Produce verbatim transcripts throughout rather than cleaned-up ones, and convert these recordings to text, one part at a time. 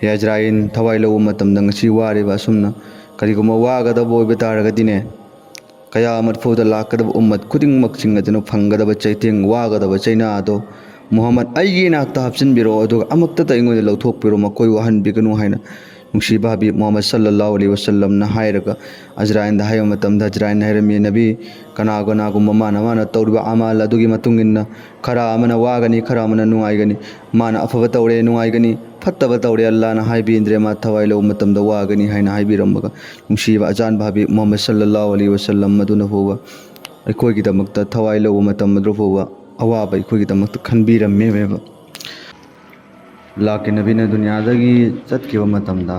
ꯍꯦ ꯑꯖꯔꯥꯏꯜ, ꯊꯋꯥꯏ ꯂꯧꯕ ꯃꯇꯝꯗ ꯉꯁꯤ ꯋꯥꯔꯤꯕ ꯑꯁꯨꯝꯅ ꯀꯔꯤꯒꯨꯝꯕ ꯋꯥꯒꯗꯕ ꯑꯣꯏꯕ ꯇꯥꯔꯒꯗꯤꯅꯦ, ꯀꯌꯥꯃꯠ ꯐꯥꯎꯗ ꯂꯥꯛꯀꯗꯕ ꯎꯝꯃꯠ ꯈꯨꯗꯤꯡꯃꯛꯁꯤꯡ ꯑꯗꯨꯅ ꯐꯪꯒꯗꯕ ꯆꯩꯊꯦꯡ, ꯋꯥꯒꯗꯕ ꯆꯩꯅꯥ ꯑꯗꯣ ꯃꯨꯍꯝꯃꯗ ꯑꯩꯒꯤ ꯏꯅꯥꯛꯇ ꯍꯥꯞꯆꯤꯟꯕꯤꯔꯛꯑꯣ, ꯑꯗꯨꯒ ꯑꯃꯨꯛꯇꯗ ꯑꯩꯉꯣꯟꯗ ꯂꯧꯊꯣꯛꯄꯤꯔꯣ, ꯃꯈꯣꯏ ꯋꯥꯍꯟꯕꯤꯒꯅꯨ ꯍꯥꯏꯅ ꯅꯨꯡꯁꯤꯕ ꯍꯕꯤꯕ ꯃꯨꯍꯝꯃꯗ ꯁꯜꯂꯜꯂꯥꯍꯨ ꯑꯂꯩꯍꯤ ꯋꯁꯜꯂꯝꯅ ꯍꯥꯏꯔꯒ ꯑꯖꯔꯥꯏꯜꯗ ꯍꯥꯏꯕ ꯃꯇꯝꯗ ꯑꯖꯔꯥꯏꯜꯅ ꯍꯥꯏꯔꯝꯃꯤ, "ꯅꯕꯤ, ꯀꯅꯥ ꯀꯅꯥꯒꯨꯝꯕ ꯃꯥꯅ ꯃꯥꯅ ꯇꯧꯔꯤꯕ ꯑꯃꯥꯜ ꯑꯗꯨꯒꯤ ꯃꯇꯨꯡ ꯏꯟꯅ ꯈꯔ ꯑꯃꯅ ꯋꯥꯒꯅꯤ, ꯈꯔ ꯑꯃꯅ ꯅꯨꯡꯉꯥꯏꯒꯅꯤ, ꯃꯥꯅ ꯑꯐꯕ ꯇꯧꯔꯦ ꯅꯨꯡꯉꯥꯏꯒꯅꯤ, ꯐꯠꯇꯕ ꯇꯧꯔꯦ ꯑꯜꯂꯥꯅ ꯍꯥꯏꯕꯤꯗ꯭ꯔꯦ, ꯃꯥ ꯊꯋꯥꯏ ꯂꯧꯕ ꯃꯇꯝꯗ ꯋꯥꯒꯅꯤ" ꯍꯥꯏꯅ ꯍꯥꯏꯕꯤꯔꯝꯃꯒ ꯅꯨꯡꯁꯤꯕ ꯑꯖꯥꯟꯕ ꯍꯕꯤꯕ ꯃꯨꯍꯝꯃꯗ ꯁꯜꯂꯜꯂꯥꯍꯨ ꯑꯂꯩꯍꯤ ꯋꯁꯜꯂꯝ ꯑꯗꯨꯅ ꯐꯥꯎꯕ ꯑꯩꯈꯣꯏꯒꯤꯗꯃꯛꯇ ꯊꯋꯥꯏ ꯂꯧꯕ ꯃꯇꯝ ꯑꯗꯨ ꯐꯥꯎꯕ ꯑꯋꯥꯕ ꯑꯩꯈꯣꯏꯒꯤꯗꯃꯛꯇ ꯈꯟꯕꯤꯔꯝꯃꯦꯕ꯫ ꯑꯜꯂꯥꯍꯀꯤ ꯅꯕꯤꯅ ꯗꯨꯅꯤꯌꯥꯗꯒꯤ ꯆꯠꯈꯤꯕ ꯃꯇꯝꯗ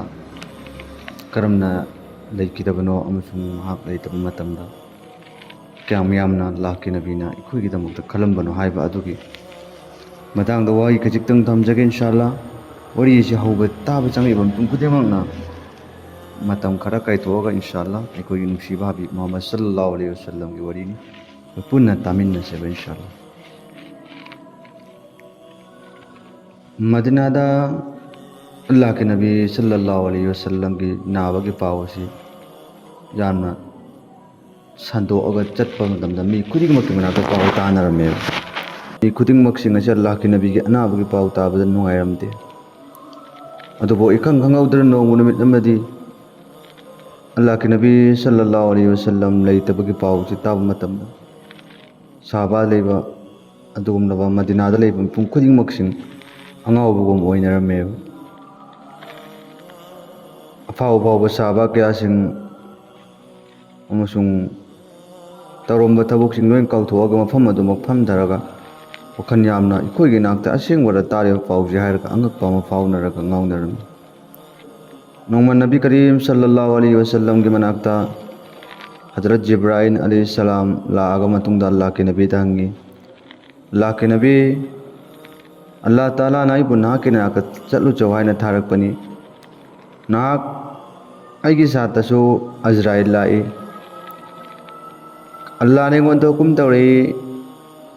ꯀꯔꯝꯅ ꯂꯩꯈꯤꯗꯕꯅꯣ ꯑꯃꯁꯨꯡ ꯃꯍꯥꯛ ꯂꯩꯇꯕ ꯃꯇꯝꯗ ꯀꯌꯥꯝ ꯌꯥꯝꯅ ꯑꯜꯂꯥꯍꯀꯤ ꯅꯕꯤꯅ ꯑꯩꯈꯣꯏꯒꯤꯗꯃꯛꯇ ꯈꯜꯂꯝꯕꯅꯣ ꯍꯥꯏꯕ ꯑꯗꯨꯒꯤ ꯃꯇꯥꯡꯗ ꯋꯥꯍꯩ ꯈꯖꯤꯛꯇꯪ ꯊꯝꯖꯒꯦ ꯏꯟꯁꯥ ꯑꯜꯂꯥꯍ꯫ ꯋꯥꯔꯤ ꯑꯁꯤ ꯍꯧꯕ ꯇꯥꯕ ꯆꯪꯂꯤꯕ ꯃꯤꯄꯨꯝ ꯈꯨꯗꯤꯡꯃꯛꯅ ꯃꯇꯝ ꯈꯔ ꯀꯥꯏꯊꯣꯛꯑꯒ ꯏꯟꯁꯥ ꯑꯜꯂꯥꯍ ꯑꯩꯈꯣꯏꯒꯤ ꯅꯨꯡꯁꯤꯕ ꯍꯕꯤꯕ ꯃꯨꯍꯝꯃꯗ ꯁꯜꯂꯜꯂꯥꯍꯨ ꯑꯂꯩꯍꯤ ꯋꯁꯜꯂꯝꯒꯤ ꯋꯥꯔꯤꯅꯤ꯫ ꯑꯩꯈꯣꯏ ꯄꯨꯟꯅ ꯇꯥꯃꯤꯟꯅꯁꯦꯕ ꯏꯟꯁꯥ ꯑꯜꯂꯥꯍ꯫ ꯃꯗꯤꯅꯥꯗ ꯑꯜꯂꯥꯍꯀꯤ ꯅꯕꯤ ꯁꯜꯂꯜꯂꯥꯍꯨ ꯑꯂꯩꯍꯤ ꯋꯁꯜꯂꯝꯒꯤ ꯅꯥꯕꯒꯤ ꯄꯥꯎ ꯑꯁꯤ ꯌꯥꯝꯅ ꯁꯟꯗꯣꯛꯑꯒ ꯆꯠꯄ ꯃꯇꯝꯗ ꯃꯤ ꯈꯨꯗꯤꯡꯃꯛꯀꯤ ꯃꯅꯥꯛꯇ ꯄꯥꯎ ꯇꯥꯅꯔꯝꯃꯦꯕ꯫ ꯃꯤ ꯈꯨꯗꯤꯡꯃꯛꯁꯤꯡ ꯑꯁꯤ ꯑꯜꯂꯥꯍꯀꯤ ꯅꯕꯤꯒꯤ ꯑꯅꯥꯕꯒꯤ ꯄꯥꯎ ꯇꯥꯕꯗ ꯅꯨꯡꯉꯥꯏꯔꯝꯗꯦ꯫ ꯑꯗꯨꯕꯨ ꯏꯈꯪ ꯈꯪꯍꯧꯗꯅ ꯅꯣꯡꯃ ꯅꯨꯃꯤꯠ ꯑꯃꯗꯤ ꯑꯜꯂꯥꯍꯀꯤ ꯅꯕꯤ ꯁꯜꯂꯜꯂꯥꯍꯨ ꯑꯂꯩꯍꯤ ꯋꯁꯜꯂꯝ ꯂꯩꯇꯕꯒꯤ ꯄꯥꯎꯁꯤ ꯇꯥꯕ ꯃꯇꯝꯗ ꯁꯍꯥꯕꯥ ꯂꯩꯕ ꯑꯗꯨꯒꯨꯝꯂꯕ ꯃꯗꯤꯅꯥꯗ ꯂꯩꯕ ꯃꯤꯄꯨꯝ ꯈꯨꯗꯤꯡꯃꯛꯁꯤꯡ ꯑꯉꯥꯎꯕꯒꯨꯝ ꯑꯣꯏꯅꯔꯝꯃꯦꯕ꯫ ꯑꯐꯥꯎ ꯑꯐꯥꯎꯕ ꯁꯍꯥꯕꯥ ꯀꯌꯥꯁꯤꯡ ꯑꯃꯁꯨꯡ ꯇꯧꯔꯝꯕ ꯊꯕꯛꯁꯤꯡ ꯂꯣꯏ ꯀꯥꯎꯊꯣꯛꯑꯒ ꯃꯐꯝ ꯑꯗꯨꯃꯛ ꯐꯝꯊꯔꯒ ꯋꯥꯈꯜ ꯌꯥꯝꯅ ꯑꯩꯈꯣꯏꯒꯤ ꯅꯥꯛꯇ ꯑꯁꯦꯡꯕꯔ ꯇꯥꯔꯤꯕ ꯄꯥꯎꯁꯤ ꯍꯥꯏꯔꯒ ꯑꯉꯛꯄ ꯑꯃ ꯐꯥꯎꯅꯔꯒ ꯉꯥꯎꯅꯔꯝꯃꯤ꯫ ꯅꯣꯡꯃ ꯅꯕꯤ ꯀꯔꯤꯝ ꯁꯜꯂꯜꯂꯥꯍꯨ ꯑꯂꯩꯍꯤ ꯋꯁꯜꯂꯝꯒꯤ ꯃꯅꯥꯛꯇ ꯍꯖꯔꯠ ꯖꯤꯕ꯭ꯔꯥꯏꯜ ꯑꯂꯩꯍꯤ ꯁꯂꯥꯝ ꯂꯥꯛꯑꯒ ꯃꯇꯨꯡꯗ ꯑꯜꯂꯥꯍꯀꯤ ꯅꯕꯤꯗ ꯍꯪꯉꯤ, "ꯑꯜꯂꯥꯍꯀꯤ ꯅꯕꯤ, ꯑꯜꯂꯥꯍ ꯇꯥꯂꯥꯅ ꯑꯩꯕꯨ ꯅꯍꯥꯛꯀꯤ ꯅꯥꯛꯇ ꯆꯠꯂꯨ ꯆꯣ ꯍꯥꯏꯅ ꯊꯥꯔꯛꯄꯅꯤ꯫ ꯅꯍꯥꯛ ꯑꯩꯒꯤ ꯁꯥꯠꯇꯁꯨ ꯑꯖꯔꯥꯏꯜ ꯂꯥꯛꯏ꯫ ꯑꯜꯂꯥꯍꯅ ꯑꯩꯉꯣꯟꯗ ꯍꯨꯀꯨꯝ ꯇꯧꯔꯛꯏ,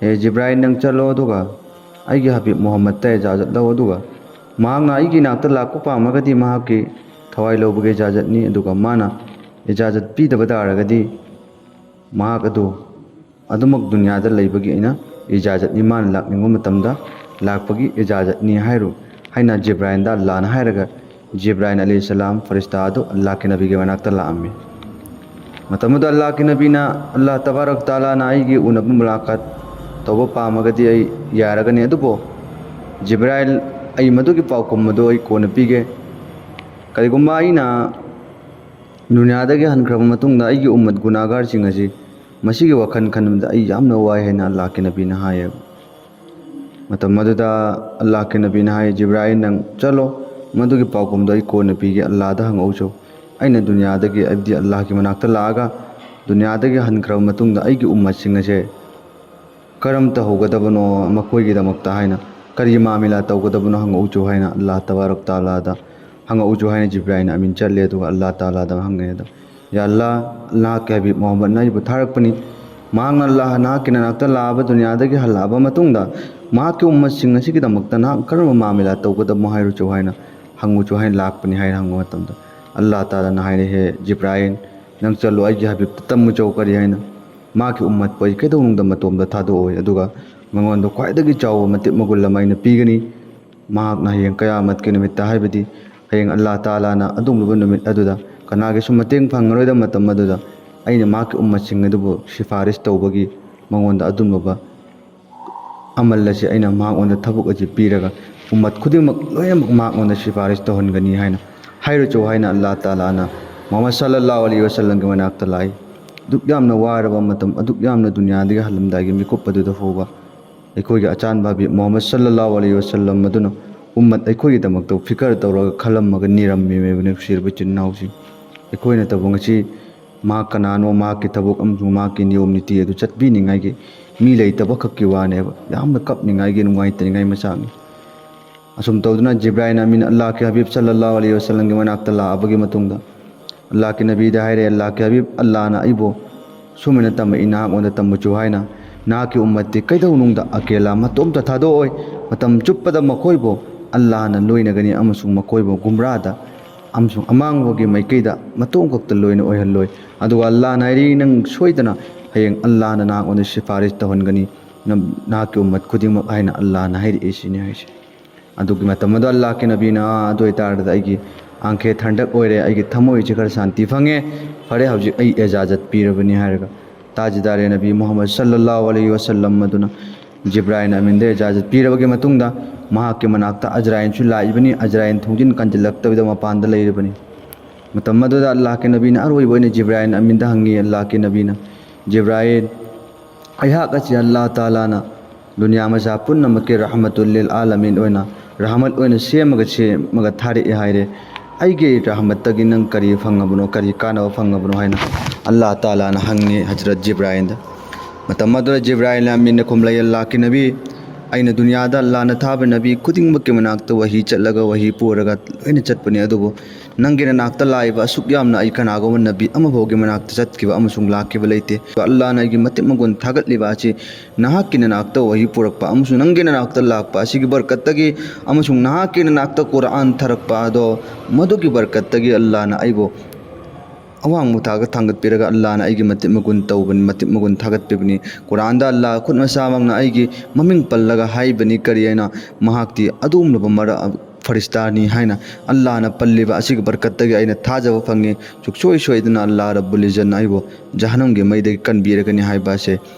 'ꯍꯦ ꯖꯤꯕ꯭ꯔꯥꯏꯜ, ꯅꯪ ꯆꯠꯂꯣ ꯑꯗꯨꯒ ꯑꯩꯒꯤ ꯍꯕꯤꯕ ꯃꯨꯍꯝꯃꯗꯇ ꯏꯖꯥꯖꯠ ꯂꯧ, ꯑꯗꯨꯒ ꯃꯍꯥꯛꯅ ꯑꯩꯒꯤ ꯏꯅꯥꯛꯇ ꯂꯥꯛꯄ ꯄꯥꯝꯂꯒꯗꯤ ꯃꯍꯥꯛꯀꯤ ꯊꯋꯥꯏ ꯂꯧꯕꯒꯤ ꯏꯖꯥꯖꯠꯅꯤ, ꯑꯗꯨꯒ ꯃꯥꯅ ꯏꯖꯥꯖꯠ ꯄꯤꯗꯕ ꯇꯥꯔꯒꯗꯤ ꯃꯍꯥꯛ ꯑꯗꯨ ꯑꯗꯨꯃꯛ ꯗꯨꯅꯤꯌꯥꯗ ꯂꯩꯕꯒꯤ ꯑꯩꯅ ꯏꯖꯥꯖꯠꯅꯤ, ꯃꯥꯅ ꯂꯥꯛꯅꯤꯡꯕ ꯃꯇꯝꯗ ꯂꯥꯛꯄꯒꯤ ꯏꯖꯥꯖꯠꯅꯤ ꯍꯥꯏꯔꯨ ꯍꯥꯏꯅ ꯖꯤꯕ꯭ꯔꯥꯏꯜꯗ ꯑꯜꯂꯥꯍꯅ ꯍꯥꯏꯔꯒ ꯖꯤꯕ꯭ꯔꯥꯏꯜ ꯑꯂꯩꯍꯤꯁꯁꯂꯥꯝ ꯐꯔꯤꯁꯇꯥ ꯑꯗꯨ ꯑꯜꯂꯥꯍꯀꯤ ꯅꯕꯤꯒꯤ ꯃꯅꯥꯛꯇ ꯂꯥꯛꯑꯝꯃꯤ꯫ ꯃꯇꯝ ꯑꯗꯨꯗ ꯑꯜꯂꯥꯍꯀꯤ ꯅꯕꯤꯅ, "ꯑꯜꯂꯥꯍ ꯇꯕꯥꯔꯛ ꯇꯥꯂꯥꯅ ꯑꯩꯒꯤ ꯎꯅꯕ ꯃꯨꯂꯥꯀꯥꯠ ꯇꯧꯕ ꯄꯥꯝꯃꯒꯗꯤ ꯑꯩ ꯌꯥꯔꯒꯅꯤ, ꯑꯗꯨꯕꯨ ꯖꯤꯕ꯭ꯔꯥꯏꯜ, ꯑꯩ ꯃꯗꯨꯒꯤ ꯄꯥꯎꯈꯨꯝ ꯑꯗꯨ ꯑꯩ ꯀꯣꯟꯅ ꯄꯤꯒꯦ꯫ ꯀꯔꯤꯒꯨꯝꯕ ꯑꯩꯅ ꯗꯨꯅꯤꯌꯥꯗꯒꯤ ꯍꯟꯈ꯭ꯔꯕ ꯃꯇꯨꯡꯗ ꯑꯩꯒꯤ ꯎꯝꯃꯠ ꯒꯨꯅꯥꯒꯥꯔꯁꯤꯡ ꯑꯁꯤ ꯃꯁꯤꯒꯤ ꯋꯥꯈꯜ ꯈꯟꯕꯗ ꯑꯩ ꯌꯥꯝꯅ ꯋꯥꯏ" ꯍꯥꯏꯅ ꯑꯜꯂꯥꯍꯀꯤ ꯅꯕꯤꯅ ꯍꯥꯏꯌꯦꯕ꯫ ꯃꯇꯝ ꯑꯗꯨꯗ ꯑꯜꯂꯥꯍꯀꯤ ꯅꯕꯤꯅ ꯍꯥꯏ, "ꯖꯤꯕ꯭ꯔꯥꯏꯜ, ꯅꯪ ꯆꯠꯂꯣ, ꯃꯗꯨꯒꯤ ꯄꯥꯎꯈꯨꯝꯗꯣ ꯑꯩ ꯀꯣꯟꯅ ꯄꯤꯒꯦ, ꯑꯜꯂꯥꯍꯗ ꯍꯪꯉꯛꯎ ꯆꯣ꯫ ꯑꯩꯅ ꯗꯨꯅꯤꯌꯥꯗꯒꯤ, ꯍꯥꯏꯕꯗꯤ ꯑꯜꯂꯥꯍꯀꯤ ꯃꯅꯥꯛꯇ ꯂꯥꯛꯑꯒ ꯗꯨꯅꯤꯌꯥꯗꯒꯤ ꯍꯟꯈ꯭ꯔꯕ ꯃꯇꯨꯡꯗ ꯑꯩꯒꯤ ꯎꯝꯃꯠꯁꯤꯡ ꯑꯁꯦ ꯀꯔꯝ ꯇꯧꯍꯧꯒꯗꯕꯅꯣ, ꯃꯈꯣꯏꯒꯤꯗꯃꯛꯇ ꯍꯥꯏꯅ ꯀꯔꯤ ꯃꯥꯃꯤꯂꯥ ꯇꯧꯒꯗꯕꯅꯣ ꯍꯪꯉꯛꯎ ꯆꯣ" ꯍꯥꯏꯅ ꯑꯜꯂꯥꯍ ꯇꯕꯥꯔꯛ ꯇꯥꯂꯥꯗ ꯍꯪꯉꯛꯎ ꯆꯣ ꯍꯥꯏꯅ ꯖꯤꯕ꯭ꯔꯥꯏꯜꯅ ꯑꯃꯤꯟ ꯆꯠꯂꯦ꯫ ꯑꯗꯨꯒ ꯑꯜꯂꯥꯍ ꯇꯥꯂꯥꯗ ꯍꯪꯉꯦ ꯑꯗꯣ, "ꯌꯥ ꯑꯜꯂꯥꯍ, ꯅꯍꯥꯛꯀꯤ ꯍꯕꯤꯕ ꯃꯨꯍꯝꯃꯗꯅ ꯑꯩꯕꯨ ꯊꯥꯔꯛꯄꯅꯤ꯫ ꯃꯍꯥꯛꯅ ꯑꯜꯂꯥꯍ ꯅꯍꯥꯛꯀꯤ ꯅꯅꯥꯛꯇ ꯂꯥꯛꯑꯕ, ꯗꯨꯅꯤꯌꯥꯗꯒꯤ ꯍꯜꯂꯛꯑꯕ ꯃꯇꯨꯡꯗ ꯃꯍꯥꯛꯀꯤ ꯎꯝꯃꯠꯁꯤꯡ ꯑꯁꯤꯒꯤꯗꯃꯛꯇ ꯅꯍꯥꯛ ꯀꯔꯝꯕ ꯃꯥꯃꯤꯂꯥ ꯇꯧꯒꯗꯕꯅꯣ ꯍꯥꯏꯔꯨ ꯆꯣ ꯍꯥꯏꯅ ꯍꯪꯉꯨ ꯆꯣ ꯍꯥꯏꯅ ꯂꯥꯛꯄꯅꯤ" ꯍꯥꯏꯅ ꯍꯪꯕ ꯃꯇꯝꯗ ꯑꯜꯂꯥꯍ ꯇꯥꯂꯥꯅ ꯍꯥꯏꯔꯦ, "ꯍꯦ ꯖꯤꯕ꯭ꯔꯥꯏꯜ, ꯅꯪ ꯆꯠꯂꯣ, ꯑꯩꯒꯤ ꯍꯕꯤꯕꯇ ꯇꯝꯃꯨ ꯆꯣ꯫ ꯀꯔꯤ ꯍꯥꯏꯅ? ꯃꯍꯥꯛꯀꯤ ꯎꯝꯃꯠꯄꯨ ꯑꯩ ꯀꯩꯗꯧꯅꯨꯡꯗ ꯃꯇꯣꯝꯗ ꯊꯥꯗꯣꯛꯑꯣꯏ, ꯑꯗꯨꯒ ꯃꯉꯣꯟꯗ ꯈ꯭ꯋꯥꯏꯗꯒꯤ ꯆꯥꯎꯕ ꯃꯇꯤꯛ ꯃꯒꯨꯟ ꯑꯃ ꯑꯩꯅ ꯄꯤꯒꯅꯤ꯫ ꯃꯍꯥꯛꯅ ꯍꯌꯦꯡ ꯀꯌꯥꯃꯠꯀꯤ ꯅꯨꯃꯤꯠꯇ, ꯍꯥꯏꯕꯗꯤ ꯍꯌꯦꯡ ꯑꯜꯂꯥꯍ ꯇꯥꯂꯥꯅ ꯑꯗꯨꯒꯨꯝꯂꯕ ꯅꯨꯃꯤꯠ ꯑꯗꯨꯗ ꯀꯅꯥꯒꯤꯁꯨ ꯃꯇꯦꯡ ꯐꯪꯉꯔꯣꯏꯗꯕ ꯃꯇꯝ ꯑꯗꯨꯗ ꯑꯩꯅ ꯃꯍꯥꯛꯀꯤ ꯎꯝꯃꯠꯁꯤꯡ ꯑꯗꯨꯕꯨ ꯁꯤꯐꯥꯔꯤꯁ ꯇꯧꯕꯒꯤ ꯃꯉꯣꯟꯗ ꯑꯗꯨꯒꯨꯝꯂꯕ ꯑꯃꯜ ꯑꯁꯤ ꯑꯩꯅ ꯃꯍꯥꯛꯉꯣꯟꯗ ꯊꯕꯛ ꯑꯁꯤ ꯄꯤꯔꯒ ꯎꯝꯃꯠ ꯈꯨꯗꯤꯡꯃꯛ ꯂꯣꯏꯅꯃꯛ ꯃꯍꯥꯛꯉꯣꯟꯗ ꯁꯤꯐꯥꯔꯤꯁ ꯇꯧꯍꯟꯒꯅꯤ" ꯍꯥꯏꯅ ꯍꯥꯏꯔꯨ ꯆꯣ ꯍꯥꯏꯅ ꯑꯜꯂꯥꯍ ꯇꯥꯂꯥꯅ ꯃꯨꯍꯝꯃꯗ ꯁꯜꯂꯜꯂꯥꯍꯨ ꯑꯂꯩꯍꯤ ꯋꯁꯜꯂꯝꯒꯤ ꯃꯅꯥꯛꯇ ꯂꯥꯛꯏ꯫ ꯑꯗꯨꯛ ꯌꯥꯝꯅ ꯋꯥꯔꯕ ꯃꯇꯝ, ꯑꯗꯨꯛ ꯌꯥꯝꯅ ꯗꯨꯅꯤꯌꯥꯗꯒꯤ ꯍꯜꯂꯝꯗꯥꯏꯒꯤ ꯃꯤꯀꯨꯞ ꯑꯗꯨꯗ ꯐꯥꯎꯕ ꯑꯩꯈꯣꯏꯒꯤ ꯑꯆꯥꯟꯕ ꯍꯕꯤꯕ ꯃꯨꯍꯝꯃꯗ ꯁꯜꯂꯜꯂꯥꯍꯨ ꯑꯂꯩꯍꯤ ꯋꯁꯜꯂꯝ ꯑꯗꯨꯅ ꯎꯝꯃꯠ ꯑꯩꯈꯣꯏꯒꯤꯗꯃꯛꯇ ꯐꯤꯀꯔ ꯇꯧꯔꯒ ꯈꯜꯂꯝꯃꯒ ꯅꯤꯔꯝꯃꯤꯕꯅꯤ꯫ ꯅꯨꯡꯁꯤꯔꯕ ꯏꯆꯤꯟ ꯏꯅꯥꯎꯁꯤꯡ, ꯑꯩꯈꯣꯏꯅ ꯇꯧꯕ ꯉꯁꯤ ꯃꯍꯥꯛ ꯀꯅꯥꯅꯣ, ꯃꯍꯥꯛꯀꯤ ꯊꯕꯛ ꯑꯃꯁꯨꯡ ꯃꯍꯥꯛꯀꯤ ꯅꯤꯌꯣꯝ ꯅꯤꯇꯤ ꯑꯗꯨ ꯆꯠꯄꯤꯅꯤꯡꯉꯥꯏꯒꯤ ꯃꯤ ꯂꯩꯇꯕ ꯈꯛꯀꯤ ꯋꯥꯅꯦꯕ꯫ ꯌꯥꯝꯅ ꯀꯞꯅꯤꯡꯉꯥꯏꯒꯤ, ꯅꯨꯡꯉꯥꯏꯇꯅꯤꯡꯉꯥꯏ ꯃꯆꯥꯛꯅꯤ꯫ ꯑꯁꯨꯝ ꯇꯧꯗꯨꯅ ꯖꯤꯕ꯭ꯔꯥꯏꯜ ꯑꯃꯤꯟ ꯑꯜꯂꯥꯍꯀꯤ ꯍꯕꯤꯕ ꯁꯜꯂꯜꯂꯥꯍꯨ ꯑꯂꯩꯍꯤ ꯋꯁꯜꯂꯝꯒꯤ ꯃꯅꯥꯛꯇ ꯂꯥꯛꯑꯕꯒꯤ ꯃꯇꯨꯡꯗ ꯑꯜꯂꯥꯍꯀꯤ ꯅꯕꯤꯗ ꯍꯥꯏꯔꯦ, "ꯑꯜꯂꯥꯍꯀꯤ ꯍꯕꯤꯕ, ꯑꯜꯂꯥꯍꯅ ꯑꯩꯕꯨ ꯁꯨꯃꯥꯏꯅ ꯇꯝꯃꯛꯏ, ꯅꯍꯥꯛꯉꯣꯟꯗ ꯇꯝꯃꯨ ꯆꯣ ꯍꯥꯏꯅ, ꯅꯍꯥꯛꯀꯤ ꯎꯝꯃꯠꯇꯤ ꯀꯩꯗꯧꯅꯨꯡꯗ ꯑꯀꯦꯂꯥ ꯃꯇꯣꯝꯇ ꯊꯥꯗꯣꯛꯑꯣꯏ, ꯃꯇꯝ ꯆꯨꯞꯄꯗ ꯃꯈꯣꯏꯕꯨ ꯑꯜꯂꯥꯍꯅ ꯂꯣꯏꯅꯒꯅꯤ ꯑꯃꯁꯨꯡ ꯃꯈꯣꯏꯕꯨ ꯒꯨꯝꯔꯥꯗ ꯑꯃꯁꯨꯡ ꯑꯃꯥꯡꯕꯒꯤ ꯃꯥꯏꯀꯩꯗ ꯃꯇꯣꯝ ꯈꯛꯇ ꯂꯣꯏꯅ ꯑꯣꯏꯍꯜꯂꯣꯏ꯫ ꯑꯗꯨꯒ ꯑꯜꯂꯥꯍꯅ ꯍꯥꯏꯔꯤ, "ꯅꯪ ꯁꯣꯏꯗꯅ ꯍꯌꯦꯡ ꯑꯜꯂꯥꯍꯅ ꯅꯍꯥꯛꯉꯣꯟꯗ ꯁꯤꯐꯥꯔꯤꯁ ꯇꯧꯍꯟꯒꯅꯤ, ꯅꯝ-, ꯅꯍꯥꯛꯀꯤ ꯎꯝꯃꯠ ꯈꯨꯗꯤꯡꯃꯛ" ꯍꯥꯏꯅ ꯑꯜꯂꯥꯍꯅ ꯍꯥꯏꯔꯛꯏ ꯁꯤꯅꯤ ꯍꯥꯏꯁꯦ꯫ ꯑꯗꯨꯒꯤ ꯃꯇꯝ ꯑꯗꯨ ꯑꯜꯂꯥꯍꯀꯤ ꯅꯕꯤꯅ, "ꯑꯥ, ꯑꯗꯨ ꯑꯣꯏꯇꯥꯔꯗꯤ ꯑꯩꯒꯤ ꯑꯥꯡꯈꯦ ꯊꯟꯗꯛ ꯑꯣꯏꯔꯦ, ꯑꯩꯒꯤ ꯊꯃꯣꯏꯁꯦ ꯈꯔ ꯁꯥꯟꯇꯤ ꯐꯪꯉꯦ, ꯐꯔꯦ, ꯍꯧꯖꯤꯛ ꯑꯩ ꯑꯦꯖꯥꯖꯠ ꯄꯤꯔꯕꯅꯤ" ꯍꯥꯏꯔꯒ ꯇꯥꯖꯗꯥꯔꯦ ꯅꯕꯤ ꯃꯨꯍꯝꯃꯗ ꯁꯜꯂꯜꯂꯥꯍꯨ ꯑꯂꯩꯍꯤ ꯋꯁꯜꯂꯝ ꯑꯗꯨꯅ ꯖꯤꯕ꯭ꯔꯥꯏꯜ ꯑꯃꯤꯟꯗ ꯏꯖꯥꯖꯠ ꯄꯤꯔꯕꯒꯤ ꯃꯇꯨꯡꯗ, ꯃꯍꯥꯛꯀꯤ ꯃꯅꯥꯛꯇ ꯑꯖꯔꯥꯏꯜꯁꯨ ꯂꯥꯛꯏꯕꯅꯤ꯫ ꯑꯖꯔꯥꯏꯜ ꯊꯣꯡꯖꯤꯟ ꯀꯟꯁꯤꯜꯂꯛꯇꯕꯤꯗ ꯃꯄꯥꯟꯗ ꯂꯩꯔꯕꯅꯤ꯫ ꯃꯇꯝ ꯑꯗꯨꯗ ꯑꯜꯂꯥꯍꯀꯤ ꯅꯕꯤꯅ ꯑꯔꯣꯏꯕ ꯑꯣꯏꯅ ꯖꯤꯕ꯭ꯔꯥꯏꯜ ꯑꯃꯤꯟꯗ ꯍꯪꯉꯤ꯫ ꯑꯜꯂꯥꯍꯀꯤ ꯅꯕꯤꯅ, "ꯖꯤꯕ꯭ꯔꯥꯏꯜ, ꯑꯩꯍꯥꯛ ꯑꯁꯤ ꯑꯜꯂꯥꯍ ꯇꯥꯂꯥꯅ ꯗꯨꯅꯤꯌꯥ ꯃꯆꯥ ꯄꯨꯝꯅꯃꯛꯀꯤ ꯔꯍꯃꯇꯨꯜ ꯂꯤꯜ ꯑꯥꯂꯃꯤꯟ ꯑꯣꯏꯅ, ꯔꯍꯃꯠ ꯑꯣꯏꯅ ꯁꯦꯝꯃꯒ, ꯁꯦꯝꯃꯒ ꯊꯥꯔꯛꯑꯦ ꯍꯥꯏꯔꯦ꯫ ꯑꯩꯒꯤ ꯔꯍꯃꯠꯇꯒꯤ ꯅꯪ ꯀꯔꯤ ꯐꯪꯉꯕꯅꯣ, ꯀꯔꯤ ꯀꯥꯟꯅꯕ ꯐꯪꯉꯕꯅꯣ?" ꯍꯥꯏꯅ ꯑꯜꯂꯥꯍ ꯇꯥꯂꯥꯅ ꯍꯪꯉꯤ ꯍꯖꯔꯠ ꯖꯤꯕ꯭ꯔꯥꯏꯜꯗ꯫ ꯃꯇꯝ ꯑꯗꯨꯗ ꯖꯤꯕ꯭ꯔꯥꯏꯜ ꯑꯃꯤꯟꯅ ꯈꯨꯝꯂꯛꯏ, "ꯑꯜꯂꯥꯍꯀꯤ ꯅꯕꯤ, ꯑꯩꯅ ꯗꯨꯅꯤꯌꯥꯗ ꯑꯜꯂꯥꯍꯅ ꯊꯥꯕ ꯅꯕꯤ ꯈꯨꯗꯤꯡꯃꯛꯀꯤ ꯃꯅꯥꯛꯇ ꯋꯥꯍꯤ ꯆꯠꯂꯒ, ꯋꯥꯍꯤ ꯄꯨꯔꯒ ꯂꯣꯏꯅ ꯆꯠꯄꯅꯤ, ꯑꯗꯨꯕꯨ ꯅꯪꯒꯤ ꯅꯅꯥꯛꯇ ꯂꯥꯛꯏꯕ ꯑꯁꯨꯛ ꯌꯥꯝꯅ ꯑꯩ ꯀꯅꯥꯒꯨꯝꯕ ꯅꯕꯤ ꯑꯃꯐꯥꯎꯒꯤ ꯃꯅꯥꯛꯇ ꯆꯠꯈꯤꯕ ꯑꯃꯁꯨꯡ ꯂꯥꯛꯈꯤꯕ ꯂꯩꯇꯦ꯫ ꯑꯜꯂꯥꯍꯅ ꯑꯩꯒꯤ ꯃꯇꯤꯛ ꯃꯒꯨꯟ ꯊꯥꯒꯠꯂꯤꯕ ꯑꯁꯤ ꯅꯍꯥꯛꯀꯤ ꯅꯅꯥꯛꯇ ꯋꯥꯍꯤ ꯄꯨꯔꯛꯄ ꯑꯃꯁꯨꯡ ꯅꯪꯒꯤ ꯅꯅꯥꯛꯇ ꯂꯥꯛꯄ ꯑꯁꯤꯒꯤ ꯕꯔꯀꯠꯇꯒꯤ ꯑꯃꯁꯨꯡ ꯅꯍꯥꯛꯀꯤ ꯅꯅꯥꯛꯇ ꯀꯨꯔꯥꯟ ꯊꯥꯔꯛꯄ ꯑꯗꯣ, ꯃꯗꯨꯒꯤ ꯕꯔꯀꯠꯇꯒꯤ ꯑꯜꯂꯥꯍꯅ ꯑꯩꯕꯨ ꯑꯋꯥꯡꯕ ꯊꯥꯛꯇ ꯊꯥꯡꯒꯠꯄꯤꯔꯒ ꯑꯜꯂꯥꯍꯅ ꯑꯩꯒꯤ ꯃꯇꯤꯛ ꯃꯒꯨꯟ ꯇꯧꯕꯅꯤ, ꯃꯇꯤꯛ ꯃꯒꯨꯟ ꯊꯥꯒꯠꯄꯤꯕꯅꯤ꯫ ꯀꯨꯔꯥꯟꯗ ꯑꯜꯂꯥꯍ ꯈꯨꯠ ꯃꯁꯥꯃꯛꯅ ꯑꯩꯒꯤ ꯃꯃꯤꯡ ꯄꯜꯂꯒ ꯍꯥꯏꯕꯅꯤ꯫ ꯀꯔꯤ ꯍꯥꯏꯅ? ꯃꯍꯥꯛꯇꯤ ꯑꯗꯨꯒꯨꯝꯂꯕ ꯃꯔ-, ꯐꯔꯤꯁꯇꯥꯅꯤ ꯍꯥꯏꯅ ꯑꯜꯂꯥꯍꯅ ꯄꯜꯂꯤꯕ ꯑꯁꯤꯒꯤ ꯕꯔꯀꯠꯇꯒꯤ ꯑꯩꯅ ꯊꯥꯖꯕ ꯐꯪꯉꯤ꯫ ꯁꯨꯛꯁꯣꯏ ꯁꯣꯏꯗꯅ ꯑꯜꯂꯥꯍ ꯔꯕꯨꯜ ꯏꯖꯠꯅ ꯑꯩꯕꯨ ꯖꯍꯟꯅꯝꯒꯤ ꯃꯩꯗꯒꯤ ꯀꯟꯕꯤꯔꯒꯅꯤ ꯍꯥꯏꯕ ꯑꯁꯦ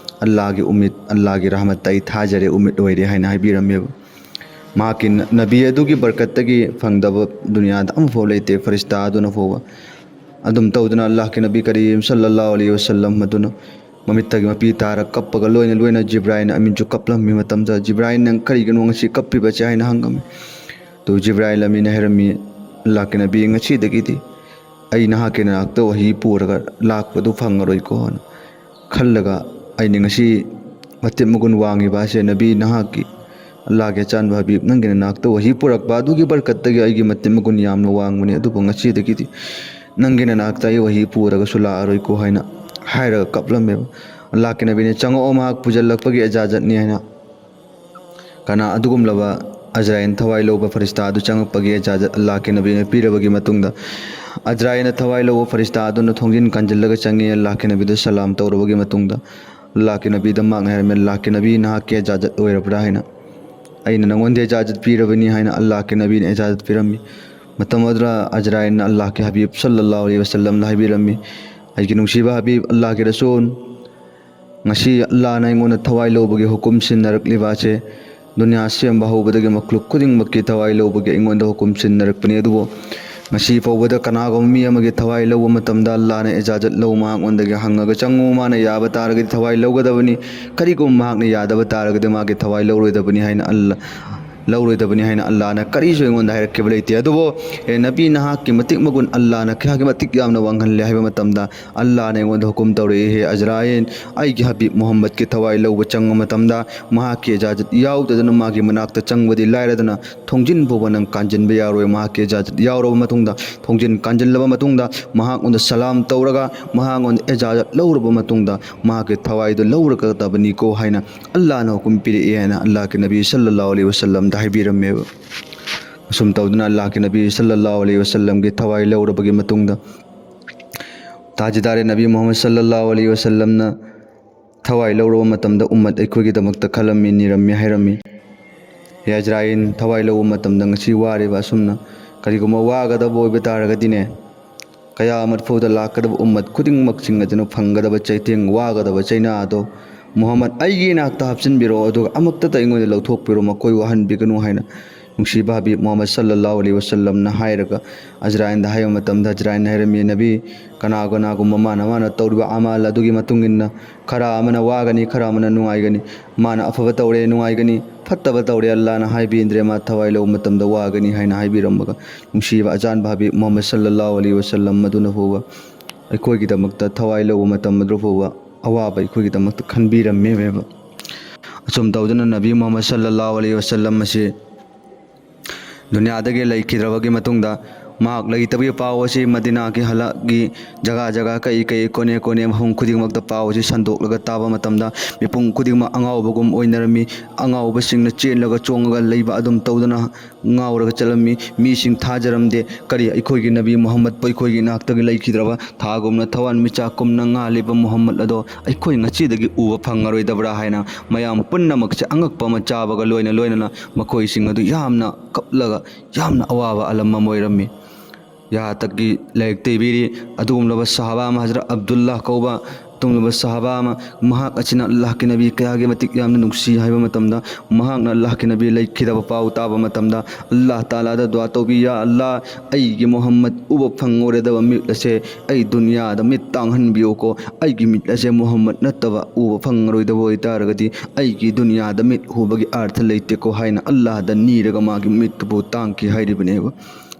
ꯑꯜꯂꯥꯍꯒꯤ ꯎꯃꯤꯠ, ꯑꯜꯂꯥꯍꯒꯤ ꯔꯍꯃꯠꯇ ꯑꯩ ꯊꯥꯖꯔꯦ, ꯎꯃꯤꯠ ꯑꯣꯏꯔꯦ ꯍꯥꯏꯅ ꯍꯥꯏꯕꯤꯔꯝꯃꯦꯕ꯫ ꯃꯍꯥꯛꯀꯤ ꯅ-, ꯅꯕꯤ ꯑꯗꯨꯒꯤ ꯕꯔꯀꯠꯇꯒꯤ ꯐꯪꯗꯕ ꯗꯨꯅꯤꯌꯥꯗ ꯑꯃꯐꯥꯎ ꯂꯩꯇꯦ, ꯐꯔꯤꯁꯇꯥ ꯑꯗꯨꯅ ꯐꯥꯎꯕ꯫ ꯑꯗꯨꯝ ꯇꯧꯗꯨꯅ ꯑꯜꯂꯥꯍꯀꯤ ꯅꯕꯤ ꯀꯔꯤꯝ ꯁꯜꯂꯜꯂꯥꯍꯨ ꯑꯂꯩꯍꯤ ꯋꯁꯜꯂꯝ ꯑꯗꯨꯅ ꯃꯃꯤꯠꯇꯒꯤ ꯃꯄꯤ ꯇꯥꯔ ꯀꯞꯄꯒ ꯂꯣꯏꯅ ꯂꯣꯏꯅ ꯖꯤꯕ꯭ꯔꯥꯏꯜ ꯑꯃꯤꯟꯁꯨ ꯀꯞꯂꯝꯃꯤ ꯃꯇꯝꯗ ꯖꯤꯕ꯭ꯔꯥꯏꯜꯅ, "ꯀꯔꯤꯒꯤꯅꯣ ꯉꯁꯤ ꯀꯞꯄꯤꯕꯁꯦ?" ꯍꯥꯏꯅ ꯍꯪꯉꯝꯃꯤ꯫ ꯑꯗꯨ ꯖꯤꯕ꯭ꯔꯥꯏꯜ ꯑꯃꯤꯟꯅ ꯍꯥꯏꯔꯝꯃꯤ, "ꯑꯜꯂꯥꯍꯀꯤ ꯅꯕꯤ, ꯉꯁꯤꯗꯒꯤꯗꯤ ꯑꯩ ꯅꯍꯥꯛꯀꯤ ꯅꯅꯥꯛꯇ ꯋꯥꯍꯤ ꯄꯨꯔꯒ ꯂꯥꯛꯄꯗꯨ ꯐꯪꯉꯔꯣꯏꯀꯣ" ꯍꯥꯏꯅ ꯈꯜꯂꯒ, ꯑꯩꯅ ꯉꯁꯤ ꯃꯇꯤꯛ ꯃꯒꯨꯟ ꯋꯥꯡꯉꯤꯕ ꯑꯁꯦ ꯅꯕꯤ ꯅꯍꯥꯛꯀꯤ ꯑꯜꯂꯥꯍꯒꯤ ꯑꯆꯥꯟꯕ ꯍꯕꯤꯕ ꯅꯪꯒꯤ ꯅꯅꯥꯛꯇ ꯋꯥꯍꯤ ꯄꯨꯔꯛꯄ ꯑꯗꯨꯒꯤ ꯕꯔꯀꯠꯇꯒꯤ ꯑꯩꯒꯤ ꯃꯇꯤꯛ ꯃꯒꯨꯟ ꯌꯥꯝꯅ ꯋꯥꯡꯕꯅꯤ꯫ ꯑꯗꯨꯕꯨ ꯉꯁꯤꯗꯒꯤꯗꯤ ꯅꯪꯒꯤ ꯅꯅꯥꯛꯇ ꯑꯩ ꯋꯥꯍꯤ ꯄꯨꯔꯒꯁꯨ ꯂꯥꯛꯑꯔꯣꯏꯀꯣ ꯍꯥꯏꯅ ꯍꯥꯏꯔꯒ ꯀꯞꯂꯝꯃꯦꯕ꯫ ꯑꯜꯂꯥꯍꯀꯤ ꯅꯕꯤꯅ, "ꯆꯪꯉꯛꯑꯣ, ꯃꯍꯥꯛ ꯄꯨꯁꯤꯜꯂꯛꯄꯒꯤ ꯏꯖꯥꯖꯠꯅꯤ" ꯍꯥꯏꯅ꯫ ꯀꯅꯥ ꯑꯗꯨꯒꯨꯝꯂꯕ ꯑꯖꯔꯥꯏꯜ ꯊꯋꯥꯏ ꯂꯧꯕ ꯐꯔꯤꯁꯇꯥ ꯑꯗꯨ ꯆꯪꯉꯛꯄꯒꯤ ꯏꯖꯥꯖꯠ ꯑꯜꯂꯥꯍꯀꯤ ꯅꯕꯤꯅ ꯄꯤꯔꯕꯒꯤ ꯃꯇꯨꯡꯗ, ꯑꯖꯔꯥꯏꯜꯅ ꯊꯋꯥꯏ ꯂꯧꯕ ꯐꯔꯤꯁꯇꯥ ꯑꯗꯨꯅ ꯊꯣꯡꯖꯤꯟ ꯀꯟꯖꯤꯜꯂꯒ ꯆꯪꯉꯤ꯫ ꯑꯜꯂꯥꯍꯀꯤ ꯅꯕꯤꯗ ꯁꯂꯥꯝ ꯇꯧꯔꯕꯒꯤ ꯃꯇꯨꯡꯗ, ꯑꯜꯂꯥꯍꯀꯤ ꯅꯕꯤꯗ ꯃꯍꯥꯛꯅ ꯍꯥꯏꯔꯝꯃꯤ, "ꯑꯜꯂꯥꯍꯀꯤ ꯅꯕꯤ, ꯅꯍꯥꯛꯀꯤ ꯏꯖꯥꯖꯠ ꯑꯣꯏꯔꯕ꯭ꯔꯥ?" ꯍꯥꯏꯅ꯫ "ꯑꯩꯅ ꯅꯉꯣꯟꯗ ꯏꯖꯥꯖꯠ ꯄꯤꯔꯕꯅꯤ" ꯍꯥꯏꯅ ꯑꯜꯂꯥꯍꯀꯤ ꯅꯕꯤꯅ ꯏꯖꯥꯖꯠ ꯄꯤꯔꯝꯃꯤ꯫ ꯃꯇꯝ ꯑꯗꯨꯗ ꯑꯖꯔꯥꯏꯜꯅ ꯑꯜꯂꯥꯍꯀꯤ ꯍꯕꯤꯕ ꯁꯜꯂꯜꯂꯥꯍꯨ ꯑꯂꯩꯍꯤ ꯋꯥꯁꯜꯂꯝꯗ ꯍꯥꯏꯕꯤꯔꯝꯃꯤ, "ꯑꯩꯒꯤ ꯅꯨꯡꯁꯤꯕ ꯍꯕꯤꯕ, ꯑꯜꯂꯥꯍꯀꯤ ꯔꯁꯨꯜ, ꯉꯁꯤ ꯑꯜꯂꯥꯍꯅ ꯑꯩꯉꯣꯟꯗ ꯊꯋꯥꯏ ꯂꯧꯕꯒꯤ ꯍꯨꯀꯨꯝ ꯁꯤꯟꯅꯔꯛꯂꯤꯕ ꯑꯁꯦ, ꯗꯨꯅꯤꯌꯥ ꯁꯦꯝꯕ ꯍꯧꯕꯗꯒꯤ ꯃꯈꯂꯨꯛ ꯈꯨꯗꯤꯡꯃꯛꯀꯤ ꯊꯋꯥꯏ ꯂꯧꯕꯒꯤ ꯑꯩꯉꯣꯟꯗ ꯍꯨꯀꯨꯝ ꯁꯤꯟꯅꯔꯛꯄꯅꯤ꯫ ꯑꯗꯨꯕꯨ ꯉꯁꯤ ꯐꯥꯎꯕꯗ ꯀꯅꯥꯒꯨꯝꯕ ꯃꯤ ꯑꯃꯒꯤ ꯊꯋꯥꯏ ꯂꯧꯕ ꯃꯇꯝꯗ ꯑꯜꯂꯥꯍꯅ ꯏꯖꯥꯖꯠ ꯂꯧ, ꯃꯉꯣꯟꯗꯒꯤ ꯍꯪꯉꯒ ꯆꯪꯉꯨ, ꯃꯥꯅ ꯌꯥꯕ ꯇꯥꯔꯒꯗꯤ ꯊꯋꯥꯏ ꯂꯧꯒꯗꯕꯅꯤ, ꯀꯔꯤꯒꯨꯝꯕ ꯃꯍꯥꯛꯅ ꯌꯥꯗꯕ ꯇꯥꯔꯒꯗꯤ ꯃꯥꯒꯤ ꯊꯋꯥꯏ ꯂꯧꯔꯣꯏꯗꯕꯅꯤ" ꯍꯥꯏꯅ ꯑꯜꯂꯥꯍ ꯂꯧꯔꯣꯏꯗꯕꯅꯤ ꯍꯥꯏꯅ ꯑꯜꯂꯥꯍꯅ ꯀꯔꯤꯁꯨ ꯑꯩꯉꯣꯟꯗ ꯍꯥꯏꯔꯛꯈꯤꯕ ꯂꯩꯇꯦ꯫ ꯑꯗꯨꯕꯨ, ꯑꯦ ꯅꯕꯤ, ꯅꯍꯥꯛꯀꯤ ꯃꯇꯤꯛ ꯃꯒꯨꯟ ꯑꯜꯂꯥꯍꯅ ꯀꯌꯥꯒꯤ ꯃꯇꯤꯛ ꯌꯥꯝꯅ ꯋꯥꯡꯍꯜꯂꯦ ꯍꯥꯏꯕ ꯃꯇꯝꯗ, ꯑꯜꯂꯥꯍꯅ ꯑꯩꯉꯣꯟꯗ ꯍꯨꯀꯨꯝ ꯇꯧꯔꯛꯏ, "ꯍꯦ ꯑꯖꯔꯥꯏꯜ, ꯑꯩꯒꯤ ꯍꯕꯤꯕ ꯃꯨꯍꯝꯃꯗꯀꯤ ꯊꯋꯥꯏ ꯂꯧꯕ ꯆꯪꯕ ꯃꯇꯝꯗ ꯃꯍꯥꯛꯀꯤ ꯏꯖꯥꯖꯠ ꯌꯥꯎꯗꯗꯅ ꯃꯥꯒꯤ ꯃꯅꯥꯛꯇ ꯆꯪꯕꯗꯤ ꯂꯥꯏꯔꯗꯅ ꯊꯣꯡꯖꯤꯟ ꯐꯥꯎꯕ ꯅꯪ ꯀꯥꯟꯖꯤꯟꯕ ꯌꯥꯔꯣꯏ꯫ ꯃꯍꯥꯛꯀꯤ ꯏꯖꯥꯖꯠ ꯌꯥꯎꯔꯕ ꯃꯇꯨꯡꯗ, ꯊꯣꯡꯖꯤꯟ ꯀꯥꯟꯖꯤꯜꯂꯕ ꯃꯇꯨꯡꯗ, ꯃꯍꯥꯛꯉꯣꯟꯗ ꯁꯂꯥꯝ ꯇꯧꯔꯒ ꯃꯍꯥꯛꯉꯣꯟꯗ ꯏꯖꯥꯖꯠ ꯂꯧꯔꯕ ꯃꯇꯨꯡꯗ ꯃꯍꯥꯛꯀꯤ ꯊꯋꯥꯏꯗꯨ ꯂꯧꯔꯒꯗꯕꯅꯤꯀꯣ" ꯍꯥꯏꯅ ꯑꯜꯂꯥꯍꯅ ꯍꯨꯀꯨꯝ ꯄꯤꯔꯛꯏ ꯍꯥꯏꯅ ꯑꯜꯂꯥꯍꯀꯤ ꯅꯕꯤ ꯁꯜꯂꯜꯂꯥꯍꯨ ꯑꯂꯩꯍꯤ ꯋꯥꯁꯜꯂꯝꯗ ꯍꯥꯏꯕꯤꯔꯝꯃꯦꯕ꯫ ꯑꯁꯨꯝ ꯇꯧꯗꯨꯅ ꯑꯜꯂꯥꯍꯀꯤ ꯅꯕꯤ ꯁꯜꯂꯜꯂꯥꯍꯨ ꯑꯂꯩꯍꯤ ꯋꯥꯁꯜꯂꯝꯒꯤ ꯊꯋꯥꯏ ꯂꯧꯔꯕꯒꯤ ꯃꯇꯨꯡꯗ, ꯇꯥꯖꯗꯥꯔꯦ ꯅꯕꯤ ꯃꯨꯍꯝꯃꯗ ꯁꯜꯂꯜꯂꯥꯍꯨ ꯑꯂꯩꯍꯤ ꯋꯥꯁꯜꯂꯝꯅ ꯊꯋꯥꯏ ꯂꯧꯔꯕ ꯃꯇꯝꯗ ꯎꯝꯃꯠ ꯑꯩꯈꯣꯏꯒꯤꯗꯃꯛꯇ ꯈꯜꯂꯝꯃꯤ, ꯅꯤꯔꯝꯃꯤ, ꯍꯥꯏꯔꯝꯃꯤ, "ꯍꯦ ꯑꯖꯔꯥꯏꯜ, ꯊꯋꯥꯏ ꯂꯧꯕ ꯃꯇꯝꯗ ꯉꯁꯤ ꯋꯥꯔꯤꯕ ꯑꯁꯨꯝꯅ ꯀꯔꯤꯒꯨꯝꯕ ꯋꯥꯒꯗꯕ ꯑꯣꯏꯕ ꯇꯥꯔꯒꯗꯤꯅꯦ, ꯀꯌꯥꯃꯠ ꯐꯥꯎꯗ ꯂꯥꯛꯀꯗꯕ ꯎꯝꯃꯠ ꯈꯨꯗꯤꯡꯃꯛꯁꯤꯡ ꯑꯗꯨꯅ ꯐꯪꯒꯗꯕ ꯆꯩꯊꯦꯡ, ꯋꯥꯒꯗꯕ ꯆꯩꯅꯥ ꯑꯗꯣ ꯃꯨꯍꯝꯃꯗ ꯑꯩꯒꯤ ꯏꯅꯥꯛꯇ ꯍꯥꯞꯆꯤꯟꯕꯤꯔꯛꯑꯣ, ꯑꯗꯨꯒ ꯑꯃꯨꯛꯇꯗ ꯑꯩꯉꯣꯟꯗ ꯂꯧꯊꯣꯛꯄꯤꯔꯣ, ꯃꯈꯣꯏ ꯋꯥꯍꯟꯕꯤꯒꯅꯨ" ꯍꯥꯏꯅ ꯅꯨꯡꯁꯤꯕ ꯍꯕꯤꯕ ꯃꯨꯍꯝꯃꯗ ꯁꯜꯂꯜꯂꯥꯍꯨ ꯑꯂꯩꯍꯤ ꯋꯥꯁꯜꯂꯝꯅ ꯍꯥꯏꯔꯒ ꯑꯖꯔꯥꯏꯜꯗ ꯍꯥꯏꯕ ꯃꯇꯝꯗ ꯑꯖꯔꯥꯏꯜꯅ ꯍꯥꯏꯔꯝꯃꯤ, "ꯅꯕꯤ, ꯀꯅꯥ ꯀꯅꯥꯒꯨꯝꯕ ꯃꯥꯅ ꯃꯥꯅ ꯇꯧꯔꯤꯕ ꯑꯃꯥꯜ ꯑꯗꯨꯒꯤ ꯃꯇꯨꯡ ꯏꯟꯅ ꯈꯔ ꯑꯃꯅ ꯋꯥꯒꯅꯤ, ꯈꯔ ꯑꯃꯅ ꯅꯨꯡꯉꯥꯏꯒꯅꯤ, ꯃꯥꯅ ꯑꯐꯕ ꯇꯧꯔꯦ ꯅꯨꯡꯉꯥꯏꯒꯅꯤ, ꯐꯠꯇꯕ ꯇꯧꯔꯦ ꯑꯜꯂꯥꯍꯅ ꯍꯥꯏꯕꯤꯗ꯭ꯔꯦ, ꯃꯥ ꯊꯋꯥꯏ ꯂꯧꯕ ꯃꯇꯝꯗ ꯋꯥꯒꯅꯤ" ꯍꯥꯏꯅ ꯍꯥꯏꯕꯤꯔꯝꯃꯒ, ꯅꯨꯡꯁꯤꯕ ꯑꯆꯥꯟꯕ ꯍꯕꯤꯕ ꯃꯨꯍꯝꯃꯗ ꯁꯜꯂꯜꯂꯥꯍꯨ ꯑꯂꯩꯍꯤ ꯋꯥꯁꯜꯂꯝ ꯑꯗꯨꯅ ꯐꯥꯎꯕ ꯑꯩꯈꯣꯏꯒꯤꯗꯃꯛꯇ ꯊꯋꯥꯏ ꯂꯧꯕ ꯃꯇꯝ ꯑꯗꯨ ꯐꯥꯎꯕ ꯑꯋꯥꯕ ꯑꯩꯈꯣꯏꯒꯤꯗꯃꯛꯇ ꯈꯟꯕꯤꯔꯝꯃꯦꯕ꯫ ꯑꯁꯨꯝ ꯇꯧꯗꯨꯅ ꯅꯕꯤ ꯃꯨꯍꯝꯃꯗ ꯁꯜꯂꯜꯂꯥꯍꯨ ꯑꯂꯩꯍꯤ ꯋꯥꯁꯜꯂꯝ ꯑꯁꯤ ꯗꯨꯅꯤꯌꯥꯗꯒꯤ ꯂꯩꯈꯤꯗ꯭ꯔꯕꯒꯤ ꯃꯇꯨꯡꯗ ꯃꯍꯥꯛ ꯂꯩꯇꯕꯒꯤ ꯄꯥꯎ ꯑꯁꯤ ꯃꯗꯤꯅꯥꯒꯤ ꯍꯜꯂꯛꯒꯤ ꯖꯒꯥ ꯖꯒꯥ, ꯀꯩ ꯀꯩ, ꯀꯣꯅꯦ ꯀꯣꯅꯦ, ꯃꯐꯝ ꯈꯨꯗꯤꯡꯃꯛꯇ ꯄꯥꯎ ꯑꯁꯤ ꯁꯟꯗꯣꯛꯂꯒ ꯇꯥꯕ ꯃꯇꯝꯗ, ꯃꯤꯄꯨꯝ ꯈꯨꯗꯤꯡꯃꯛ ꯑꯉꯥꯎꯕꯒꯨꯝ ꯑꯣꯏꯅꯔꯝꯃꯤ꯫ ꯑꯉꯥꯎꯕꯁꯤꯡꯅ ꯆꯦꯜꯂꯒ ꯆꯣꯡꯉꯒ ꯂꯩꯕ ꯑꯗꯨꯝ ꯇꯧꯗꯨꯅ ꯉꯥꯎꯔꯒ ꯆꯠꯂꯝꯃꯤ꯫ ꯃꯤꯁꯤꯡ ꯊꯥꯖꯔꯝꯗꯦ꯫ ꯀꯔꯤ, ꯑꯩꯈꯣꯏꯒꯤ ꯅꯕꯤ ꯃꯨꯍꯝꯃꯗꯄꯨ ꯑꯩꯈꯣꯏꯒꯤ ꯏꯅꯥꯛꯇꯒꯤ ꯂꯩꯈꯤꯗ꯭ꯔꯕ? ꯊꯥꯒꯨꯝꯅ ꯊꯋꯥꯟꯃꯤꯆꯥꯛꯀꯨꯝꯅ ꯉꯥꯜꯂꯤꯕ ꯃꯨꯍꯝꯃꯗ ꯑꯗꯣ ꯑꯩꯈꯣꯏ ꯉꯁꯤꯗꯒꯤ ꯎꯕ ꯐꯪꯉꯔꯣꯏꯗꯕ꯭ꯔꯥ ꯍꯥꯏꯅ ꯃꯌꯥꯝ ꯄꯨꯝꯅꯃꯛꯁꯦ ꯑꯉꯛꯄ ꯑꯃ ꯆꯥꯕꯒ ꯂꯣꯏꯅ ꯂꯣꯏꯅꯅ ꯃꯈꯣꯏꯁꯤꯡ ꯑꯗꯨ ꯌꯥꯝꯅ ꯀꯞꯂꯒ ꯌꯥꯝꯅ ꯑꯋꯥꯕ ꯑꯂꯝ ꯑꯃ ꯑꯣꯏꯔꯝꯃꯤ꯫ ꯌꯥꯍꯥ ꯇꯛꯀꯤ ꯂꯥꯏꯔꯤꯛꯇ ꯏꯕꯤꯔꯤ, ꯑꯗꯨꯒꯨꯝꯂꯕ ꯁꯍꯥꯕꯥ ꯑꯃ, ꯍꯖꯔꯠ ꯑꯕꯗꯨꯜꯂꯥ ꯀꯧꯕ ꯑꯗꯨꯒꯨꯝꯂꯕ ꯁꯍꯥꯕꯥ ꯑꯃ, ꯃꯍꯥꯛ ꯑꯁꯤꯅ ꯑꯜꯂꯥꯍꯀꯤ ꯅꯕꯤ ꯀꯌꯥꯒꯤ ꯃꯇꯤꯛ ꯌꯥꯝꯅ ꯅꯨꯡꯁꯤ ꯍꯥꯏꯕ ꯃꯇꯝꯗ, ꯃꯍꯥꯛꯅ ꯑꯜꯂꯥꯍꯀꯤ ꯅꯕꯤ ꯂꯩꯈꯤꯗꯕ ꯄꯥꯎ ꯇꯥꯕ ꯃꯇꯝꯗ ꯑꯜꯂꯥꯍ ꯇꯥꯂꯥꯗ ꯗꯨꯋꯥ ꯇꯧꯕꯤ, "ꯌꯥ ꯑꯜꯂꯥꯍ, ꯑꯩꯒꯤ ꯃꯨꯍꯝꯃꯗ ꯎꯕ ꯐꯪꯉꯔꯣꯏꯗꯕ ꯃꯤꯠ ꯑꯁꯦ ꯑꯩ ꯗꯨꯅꯤꯌꯥꯗ ꯃꯤꯠ ꯇꯥꯡꯍꯟꯕꯤꯌꯨꯀꯣ, ꯑꯩꯒꯤ ꯃꯤꯠ ꯑꯁꯦ ꯃꯨꯍꯝꯃꯗ ꯅꯠꯇꯕ ꯎꯕ ꯐꯪꯉꯔꯣꯏꯗꯕ ꯑꯣꯏꯇꯥꯔꯒꯗꯤ ꯑꯩꯒꯤ ꯗꯨꯅꯤꯌꯥꯗ ꯃꯤꯠ ꯍꯨꯕꯒꯤ ꯑꯔꯊ ꯂꯩꯇꯦꯀꯣ" ꯍꯥꯏꯅ ꯑꯜꯂꯥꯍꯗ ꯅꯤꯔꯒ ꯃꯥꯒꯤ ꯃꯤꯠꯇꯨꯕꯨ ꯇꯥꯡꯈꯤ ꯍꯥꯏꯔꯤꯕꯅꯦꯕ꯫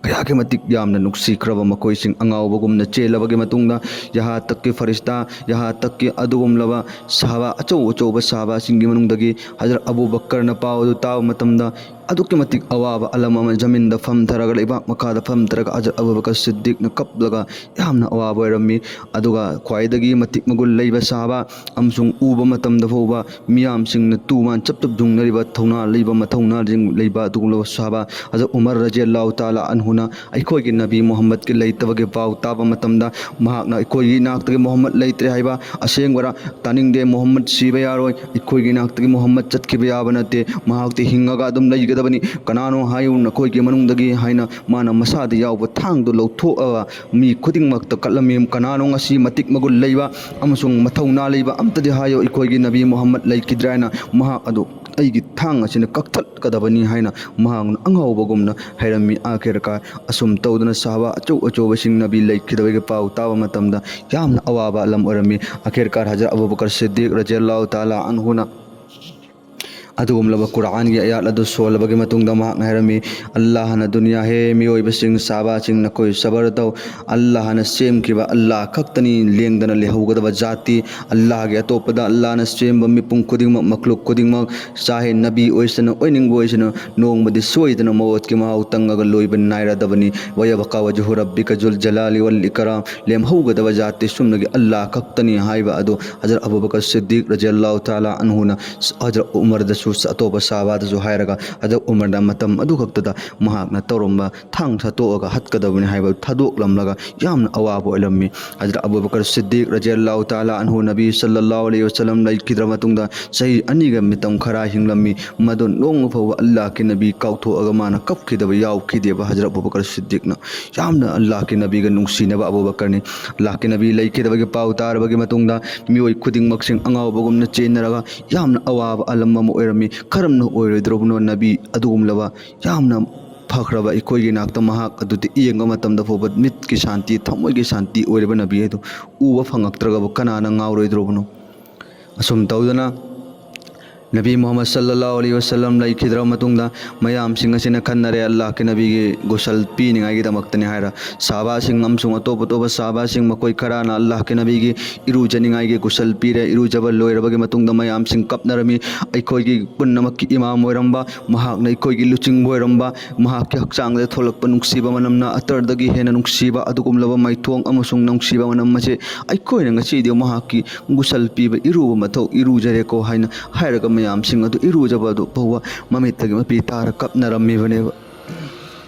ꯀꯌꯥꯒꯤ ꯃꯇꯤꯛ ꯌꯥꯝꯅ ꯅꯨꯡꯁꯤꯈ꯭ꯔꯕ ꯃꯈꯣꯏꯁꯤꯡ ꯑꯉꯥꯎꯕꯒꯨꯝꯅ ꯆꯦꯜꯂꯕꯒꯤ ꯃꯇꯨꯡꯗ, ꯌꯥꯍꯥ ꯇꯛꯀꯤ ꯐꯔꯤꯁꯇꯥ, ꯌꯥꯍꯥ ꯇꯛꯀꯤ ꯑꯗꯨꯒꯨꯝꯂꯕ ꯁꯍꯥꯕꯥ, ꯑꯆꯧ ꯑꯆꯧꯕ ꯁꯍꯥꯕꯥꯁꯤꯡꯒꯤ ꯃꯅꯨꯡꯗꯒꯤ ꯍꯖꯔꯠ ꯑꯕꯨ ꯕꯀꯔꯅ ꯄꯥꯎ ꯑꯗꯨ ꯇꯥꯕ ꯃꯇꯝꯗ, ꯑꯗꯨꯛꯀꯤ ꯃꯇꯤꯛ ꯑꯋꯥꯕ ꯑꯂꯝ ꯑꯃ, ꯖꯃꯤꯟꯗ ꯐꯝꯊꯔꯒ, ꯂꯩꯕꯥꯛ ꯃꯈꯥꯗ ꯐꯝꯊꯔꯒ ꯍꯖꯔꯠ ꯑꯕꯨ ꯕꯀꯔ ꯁꯤꯗꯤꯛꯅ ꯀꯞꯂꯒ ꯌꯥꯝꯅ ꯑꯋꯥꯕ ꯑꯣꯏꯔꯝꯃꯤ꯫ ꯑꯗꯨꯒ ꯈ꯭ꯋꯥꯏꯗꯒꯤ ꯃꯇꯤꯛ ꯃꯒꯨꯟ ꯂꯩꯕ ꯁꯍꯥꯕꯥ ꯑꯃꯁꯨꯡ ꯎꯕ ꯃꯇꯝꯗ ꯐꯥꯎꯕ ꯃꯤꯌꯥꯝꯁꯤꯡꯅ ꯇꯨ ꯃꯥꯟ ꯆꯞ ꯆꯞ ꯌꯨꯡꯅꯔꯤꯕ ꯊꯧꯅꯥ ꯂꯩꯕ, ꯃꯊꯧꯅꯥꯁꯤꯡ ꯂꯩꯕ ꯑꯗꯨꯒꯨꯝꯂꯕ ꯁꯍꯥꯕꯥ ꯍꯖꯔꯠ ꯎꯃꯔ ꯔꯖꯤꯌꯜꯂꯥꯍꯨ ꯇꯥꯂꯥ ꯑꯟꯍꯨꯅ ꯑꯩꯈꯣꯏꯒꯤ ꯅꯕꯤ ꯃꯨꯍꯝꯃꯗꯀꯤ ꯂꯩꯇꯕꯒꯤ ꯄꯥꯎ ꯇꯥꯕ ꯃꯇꯝꯗ, ꯃꯍꯥꯛꯅ "ꯑꯩꯈꯣꯏꯒꯤ ꯏꯅꯥꯛꯇꯒꯤ ꯃꯨꯍꯝꯃꯗ ꯂꯩꯇ꯭ꯔꯦ ꯍꯥꯏꯕ ꯑꯁꯦꯡꯕꯔꯥ? ꯇꯥꯅꯤꯡꯗꯦ, ꯃꯨꯍꯝꯃꯗ ꯁꯤꯕ ꯌꯥꯔꯣꯏ, ꯑꯩꯈꯣꯏꯒꯤ ꯏꯅꯥꯛꯇꯒꯤ ꯃꯨꯍꯝꯃꯗ ꯆꯠꯈꯤꯕ ꯌꯥꯕ ꯅꯠꯇꯦ, ꯃꯍꯥꯛꯇꯤ ꯍꯤꯡꯉꯒ ꯑꯗꯨꯝ ꯂꯩꯒꯗꯕꯅꯤ, ꯀꯅꯥꯅꯣ ꯍꯥꯏꯌꯨ ꯅꯈꯣꯏꯒꯤ ꯃꯅꯨꯡꯗꯒꯤ" ꯍꯥꯏꯅ ꯃꯥꯅ ꯃꯁꯥꯗ ꯌꯥꯎꯕ ꯊꯥꯡꯗꯨ ꯂꯧꯊꯣꯛꯑꯒ ꯃꯤ ꯈꯨꯗꯤꯡꯃꯛꯇ ꯀꯠꯂꯝꯃꯤ꯫ ꯀꯅꯥꯅꯣ ꯉꯁꯤ ꯃꯇꯤꯛ ꯃꯒꯨꯟ ꯂꯩꯕ ꯑꯃꯁꯨꯡ ꯃꯊꯧꯅꯥ ꯂꯩꯕ ꯑꯝꯇꯗꯤ ꯍꯥꯏꯌꯨ, ꯑꯩꯈꯣꯏꯒꯤ ꯅꯕꯤ ꯃꯨꯍꯝꯃꯗ ꯂꯩꯈꯤꯗ꯭ꯔꯦ ꯍꯥꯏꯅ? ꯃꯍꯥꯛ ꯑꯗꯨ ꯑꯩꯒꯤ ꯊꯥꯡ ꯑꯁꯤꯅ ꯀꯛꯊꯠꯀꯗꯕꯅꯤ ꯍꯥꯏꯅ ꯃꯍꯥꯛꯅ ꯑꯉꯥꯎꯕꯒꯨꯝꯅ ꯍꯥꯏꯔꯝꯃꯤ꯫ ꯑꯥꯈꯤꯔꯀꯥꯔ ꯑꯁꯨꯝ ꯇꯧꯗꯨꯅ ꯁꯍꯥꯕꯥ ꯑꯆꯧ ꯑꯆꯧꯕꯁꯤꯡ ꯅꯕꯤ ꯂꯩꯈꯤꯗꯕꯒꯤ ꯄꯥꯎ ꯇꯥꯕ ꯃꯇꯝꯗ ꯌꯥꯝꯅ ꯑꯋꯥꯕ ꯑꯂꯝ ꯑꯣꯏꯔꯝꯃꯤ꯫ ꯑꯥꯈꯤꯔꯀꯥꯔ ꯍꯖꯔꯠ ꯑꯕꯨ ꯕꯀꯔ ꯁꯤꯗꯤꯛ ꯔꯖꯤꯌꯜꯂꯥꯍꯨ ꯇꯥꯂꯥ ꯑꯟꯍꯨꯅ ꯑꯗꯨꯒꯨꯝꯂꯕ ꯀꯨꯔꯥꯟꯒꯤ ꯑꯌꯥꯠ ꯑꯗꯨ ꯁꯣꯜꯂꯕꯒꯤ ꯃꯇꯨꯡꯗ ꯃꯍꯥꯛꯅ ꯍꯥꯏꯔꯝꯃꯤ, "ꯑꯜꯂꯥꯍꯅ ꯗꯨꯅꯤꯌꯥ ꯍꯦ ꯃꯤꯑꯣꯏꯕꯁꯤꯡ, ꯁꯥꯕꯥꯁꯤꯡ, ꯅꯈꯣꯏ ꯁꯕꯔ ꯇꯧ꯫ ꯑꯜꯂꯥꯍꯅ ꯁꯦꯝꯈꯤꯕ ꯑꯜꯂꯥꯍ ꯈꯛꯇꯅꯤ ꯂꯦꯡꯗꯅ ꯂꯩꯍꯧꯒꯗꯕ ꯖꯥꯇꯤ꯫ ꯑꯜꯂꯥꯍꯒꯤ ꯑꯇꯣꯞꯄꯗ ꯑꯜꯂꯥꯍꯅ ꯁꯦꯝꯕ ꯃꯤꯄꯨꯝ ꯈꯨꯗꯤꯡꯃꯛ, ꯃꯈ꯭ꯂꯨꯛ ꯈꯨꯗꯤꯡꯃꯛ, ꯆꯥꯍꯦ ꯅꯕꯤ ꯑꯣꯏꯁꯅꯨ, ꯑꯣꯏꯅꯤꯡꯕ ꯑꯣꯏꯁꯅꯨ, ꯅꯣꯡꯃꯗꯤ ꯁꯣꯏꯗꯅ ꯃꯧꯠꯀꯤ ꯃꯍꯥꯎ ꯇꯪꯉꯒ ꯂꯣꯏꯕ ꯅꯥꯏꯔꯗꯕꯅꯤ꯫ ꯋꯌꯕꯀꯥ ꯋꯖꯍꯨ ꯔꯕꯤꯀ ꯖꯨꯜ ꯖꯂꯥꯂꯤ ꯋꯜ ꯏꯀꯔꯥꯝ꯫ ꯂꯦꯝꯍꯧꯒꯗꯕ ꯖꯥꯇꯤ ꯁꯨꯝꯅꯒꯤ ꯑꯜꯂꯥꯍ ꯈꯛꯇꯅꯤ" ꯍꯥꯏꯕ ꯑꯗꯨ ꯍꯖꯔꯠ ꯑꯕꯨꯕꯀꯔ ꯁꯤꯗꯤꯛ ꯔꯖꯤꯌꯜꯂꯥꯍꯨ ꯇꯥꯂꯥ ꯑꯟꯍꯨꯅ ꯍꯖꯔꯠ ꯎꯃꯔꯗꯁꯨ, ꯑꯇꯣꯞꯄ ꯁꯍꯥꯕꯥꯗꯁꯨ ꯍꯥꯏꯔꯒ, ꯍꯖꯔꯠ ꯎꯃꯔꯅ ꯃꯇꯝ ꯑꯗꯨ ꯈꯛꯇꯗ ꯃꯍꯥꯛꯅ ꯇꯧꯔꯝꯕ ꯊꯥꯡ ꯊꯥꯗꯣꯛꯑꯒ ꯍꯠꯀꯗꯕꯅꯤ ꯍꯥꯏꯕ ꯊꯥꯗꯣꯛꯂꯝꯂꯒ ꯌꯥꯝꯅ ꯑꯋꯥꯕ ꯑꯣꯏꯔꯝꯃꯤ꯫ ꯍꯖꯔꯠ ꯑꯕꯨꯕꯀꯔ ꯁꯤꯗꯤꯛ ꯔꯖꯤꯌꯜꯂꯥꯍꯨ ꯇꯥꯂꯥ ꯑꯟꯍꯨ ꯅꯕꯤ ꯁꯜꯂꯜꯂꯥꯍꯨ ꯑꯂꯩꯍꯤ ꯋꯁꯜꯂꯝ ꯂꯩꯈꯤꯗ꯭ꯔ ꯃꯇꯨꯡꯗ ꯆꯍꯤ ꯑꯅꯤꯒ ꯃꯇꯝ ꯈꯔ ꯍꯤꯡꯂꯝꯃꯤ꯫ ꯃꯗꯨ ꯅꯣꯡꯃ ꯐꯥꯎꯕ ꯑꯜꯂꯥꯍꯀꯤ ꯅꯕꯤ ꯀꯥꯎꯊꯣꯛꯑꯒ ꯃꯥꯅ ꯀꯞꯈꯤꯗꯕ ꯌꯥꯎꯈꯤꯗꯦꯕ ꯍꯖꯔꯠ ꯑꯕꯨꯕꯀꯔ ꯁꯤꯗꯤꯛꯅ꯫ ꯌꯥꯝꯅ ꯑꯜꯂꯥꯍꯀꯤ ꯅꯕꯤꯒ ꯅꯨꯡꯁꯤꯅꯕ ꯑꯕꯨꯕꯀꯔꯅꯤ꯫ ꯑꯜꯂꯥꯍꯀꯤ ꯅꯕꯤ ꯂꯩꯈꯤꯗꯕꯒꯤ ꯄꯥꯎ ꯇꯥꯔꯕꯒꯤ ꯃꯇꯨꯡꯗ ꯃꯤꯑꯣꯏ ꯈꯨꯗꯤꯡꯃꯛꯁꯤꯡ ꯑꯉꯥꯎꯕꯒꯨꯝꯅ ꯆꯦꯟꯅꯔꯒ ꯌꯥꯝꯅ ꯑꯋꯥꯕ ꯑꯂꯝ ꯑꯃ ꯑꯣꯏꯔꯝꯃꯤ꯫ ꯀꯔꯝꯅ ꯑꯣꯏꯔꯣꯏꯗ꯭ꯔꯕꯅꯣ ꯅꯕꯤ ꯑꯗꯨꯒꯨꯝꯂꯕ ꯌꯥꯝꯅ ꯐꯈ꯭ꯔꯕ ꯑꯩꯈꯣꯏꯒꯤ ꯅꯥꯛꯇ ꯃꯍꯥꯛ ꯑꯗꯨꯗꯤ ꯌꯦꯡꯕ ꯃꯇꯝꯗ ꯐꯥꯎꯕ ꯃꯤꯠꯀꯤ ꯁꯥꯟꯇꯤ, ꯊꯃꯣꯏꯒꯤ ꯁꯥꯟꯇꯤ ꯑꯣꯏꯔꯕ ꯅꯕꯤ ꯑꯗꯨ ꯎꯕ ꯐꯪꯉꯛꯇ꯭ꯔꯒꯕ ꯀꯅꯥꯅ ꯉꯥꯎꯔꯣꯏꯗ꯭ꯔꯕꯅꯣ? ꯑꯁꯨꯝ ꯇꯧꯗꯅ ꯅꯕꯤ ꯃꯨꯍꯝꯃꯗ ꯁꯜꯂꯜꯂꯥꯍꯨ ꯑꯂꯩꯍꯤ ꯋꯁꯜꯂꯝ ꯂꯩꯈꯤꯗ꯭ꯔꯕ ꯃꯇꯨꯡꯗ ꯃꯌꯥꯝꯁꯤꯡ ꯑꯁꯤꯅ ꯈꯟꯅꯔꯦ, "ꯑꯜꯂꯥꯍꯀꯤ ꯅꯕꯤꯒꯤ ꯒꯨꯁꯜ ꯄꯤꯅꯤꯡꯉꯥꯏꯒꯤꯗꯃꯛꯇꯅꯤ" ꯍꯥꯏꯔ ꯁꯍꯥꯕꯥꯁꯤꯡ ꯑꯃꯁꯨꯡ ꯑꯇꯣꯞ ꯑꯇꯣꯞꯄ ꯁꯍꯥꯕꯥꯁꯤꯡ ꯃꯈꯣꯏ ꯈꯔꯅ ꯑꯜꯂꯥꯍꯀꯤ ꯅꯕꯤꯒꯤ ꯏꯔꯨꯖꯅꯤꯡꯉꯥꯏꯒꯤ ꯒꯨꯁꯜ ꯄꯤꯔꯦ꯫ ꯏꯔꯨꯖꯕ ꯂꯣꯏꯔꯕꯒꯤ ꯃꯇꯨꯡꯗ ꯃꯌꯥꯝꯁꯤꯡ ꯀꯞꯅꯔꯝꯃꯤ꯫ ꯑꯩꯈꯣꯏꯒꯤ ꯄꯨꯝꯅꯃꯛꯀꯤ ꯏꯃꯥꯝ ꯑꯣꯏꯔꯝꯕ, ꯃꯍꯥꯛꯅ ꯑꯩꯈꯣꯏꯒꯤ ꯂꯨꯆꯤꯡꯕ ꯑꯣꯏꯔꯝꯕ, ꯃꯍꯥꯛꯀꯤ ꯍꯛꯆꯥꯡꯗ ꯊꯣꯛꯂꯛꯄ ꯅꯨꯡꯁꯤꯕ ꯃꯅꯝꯅ ꯑꯇꯔꯗꯒꯤ ꯍꯦꯟꯅ ꯅꯨꯡꯁꯤꯕ ꯑꯗꯨꯒꯨꯝꯂꯕ ꯃꯥꯏꯊꯣꯡ ꯑꯃꯁꯨꯡ ꯅꯨꯡꯁꯤꯕ ꯃꯅꯝ ꯑꯁꯤ ꯑꯩꯈꯣꯏꯅ ꯉꯁꯤꯗꯤ ꯃꯍꯥꯛꯀꯤ ꯒꯨꯁꯜ ꯄꯤꯕ ꯏꯔꯨꯕ ꯃꯊꯧ, ꯏꯔꯨꯖꯔꯦꯀꯣ ꯍꯥꯏꯅ ꯍꯥꯏꯔꯒ ꯃꯌꯥꯝꯁꯤꯡ ꯑꯗꯨ ꯏꯔꯨꯖꯕ ꯑꯗꯨ ꯐꯥꯎꯕ ꯃꯃꯤꯠꯇꯒꯤ ꯃꯄꯤ ꯇꯥꯔ ꯀꯞꯅꯔꯝꯃꯤꯕꯅꯦꯕ꯫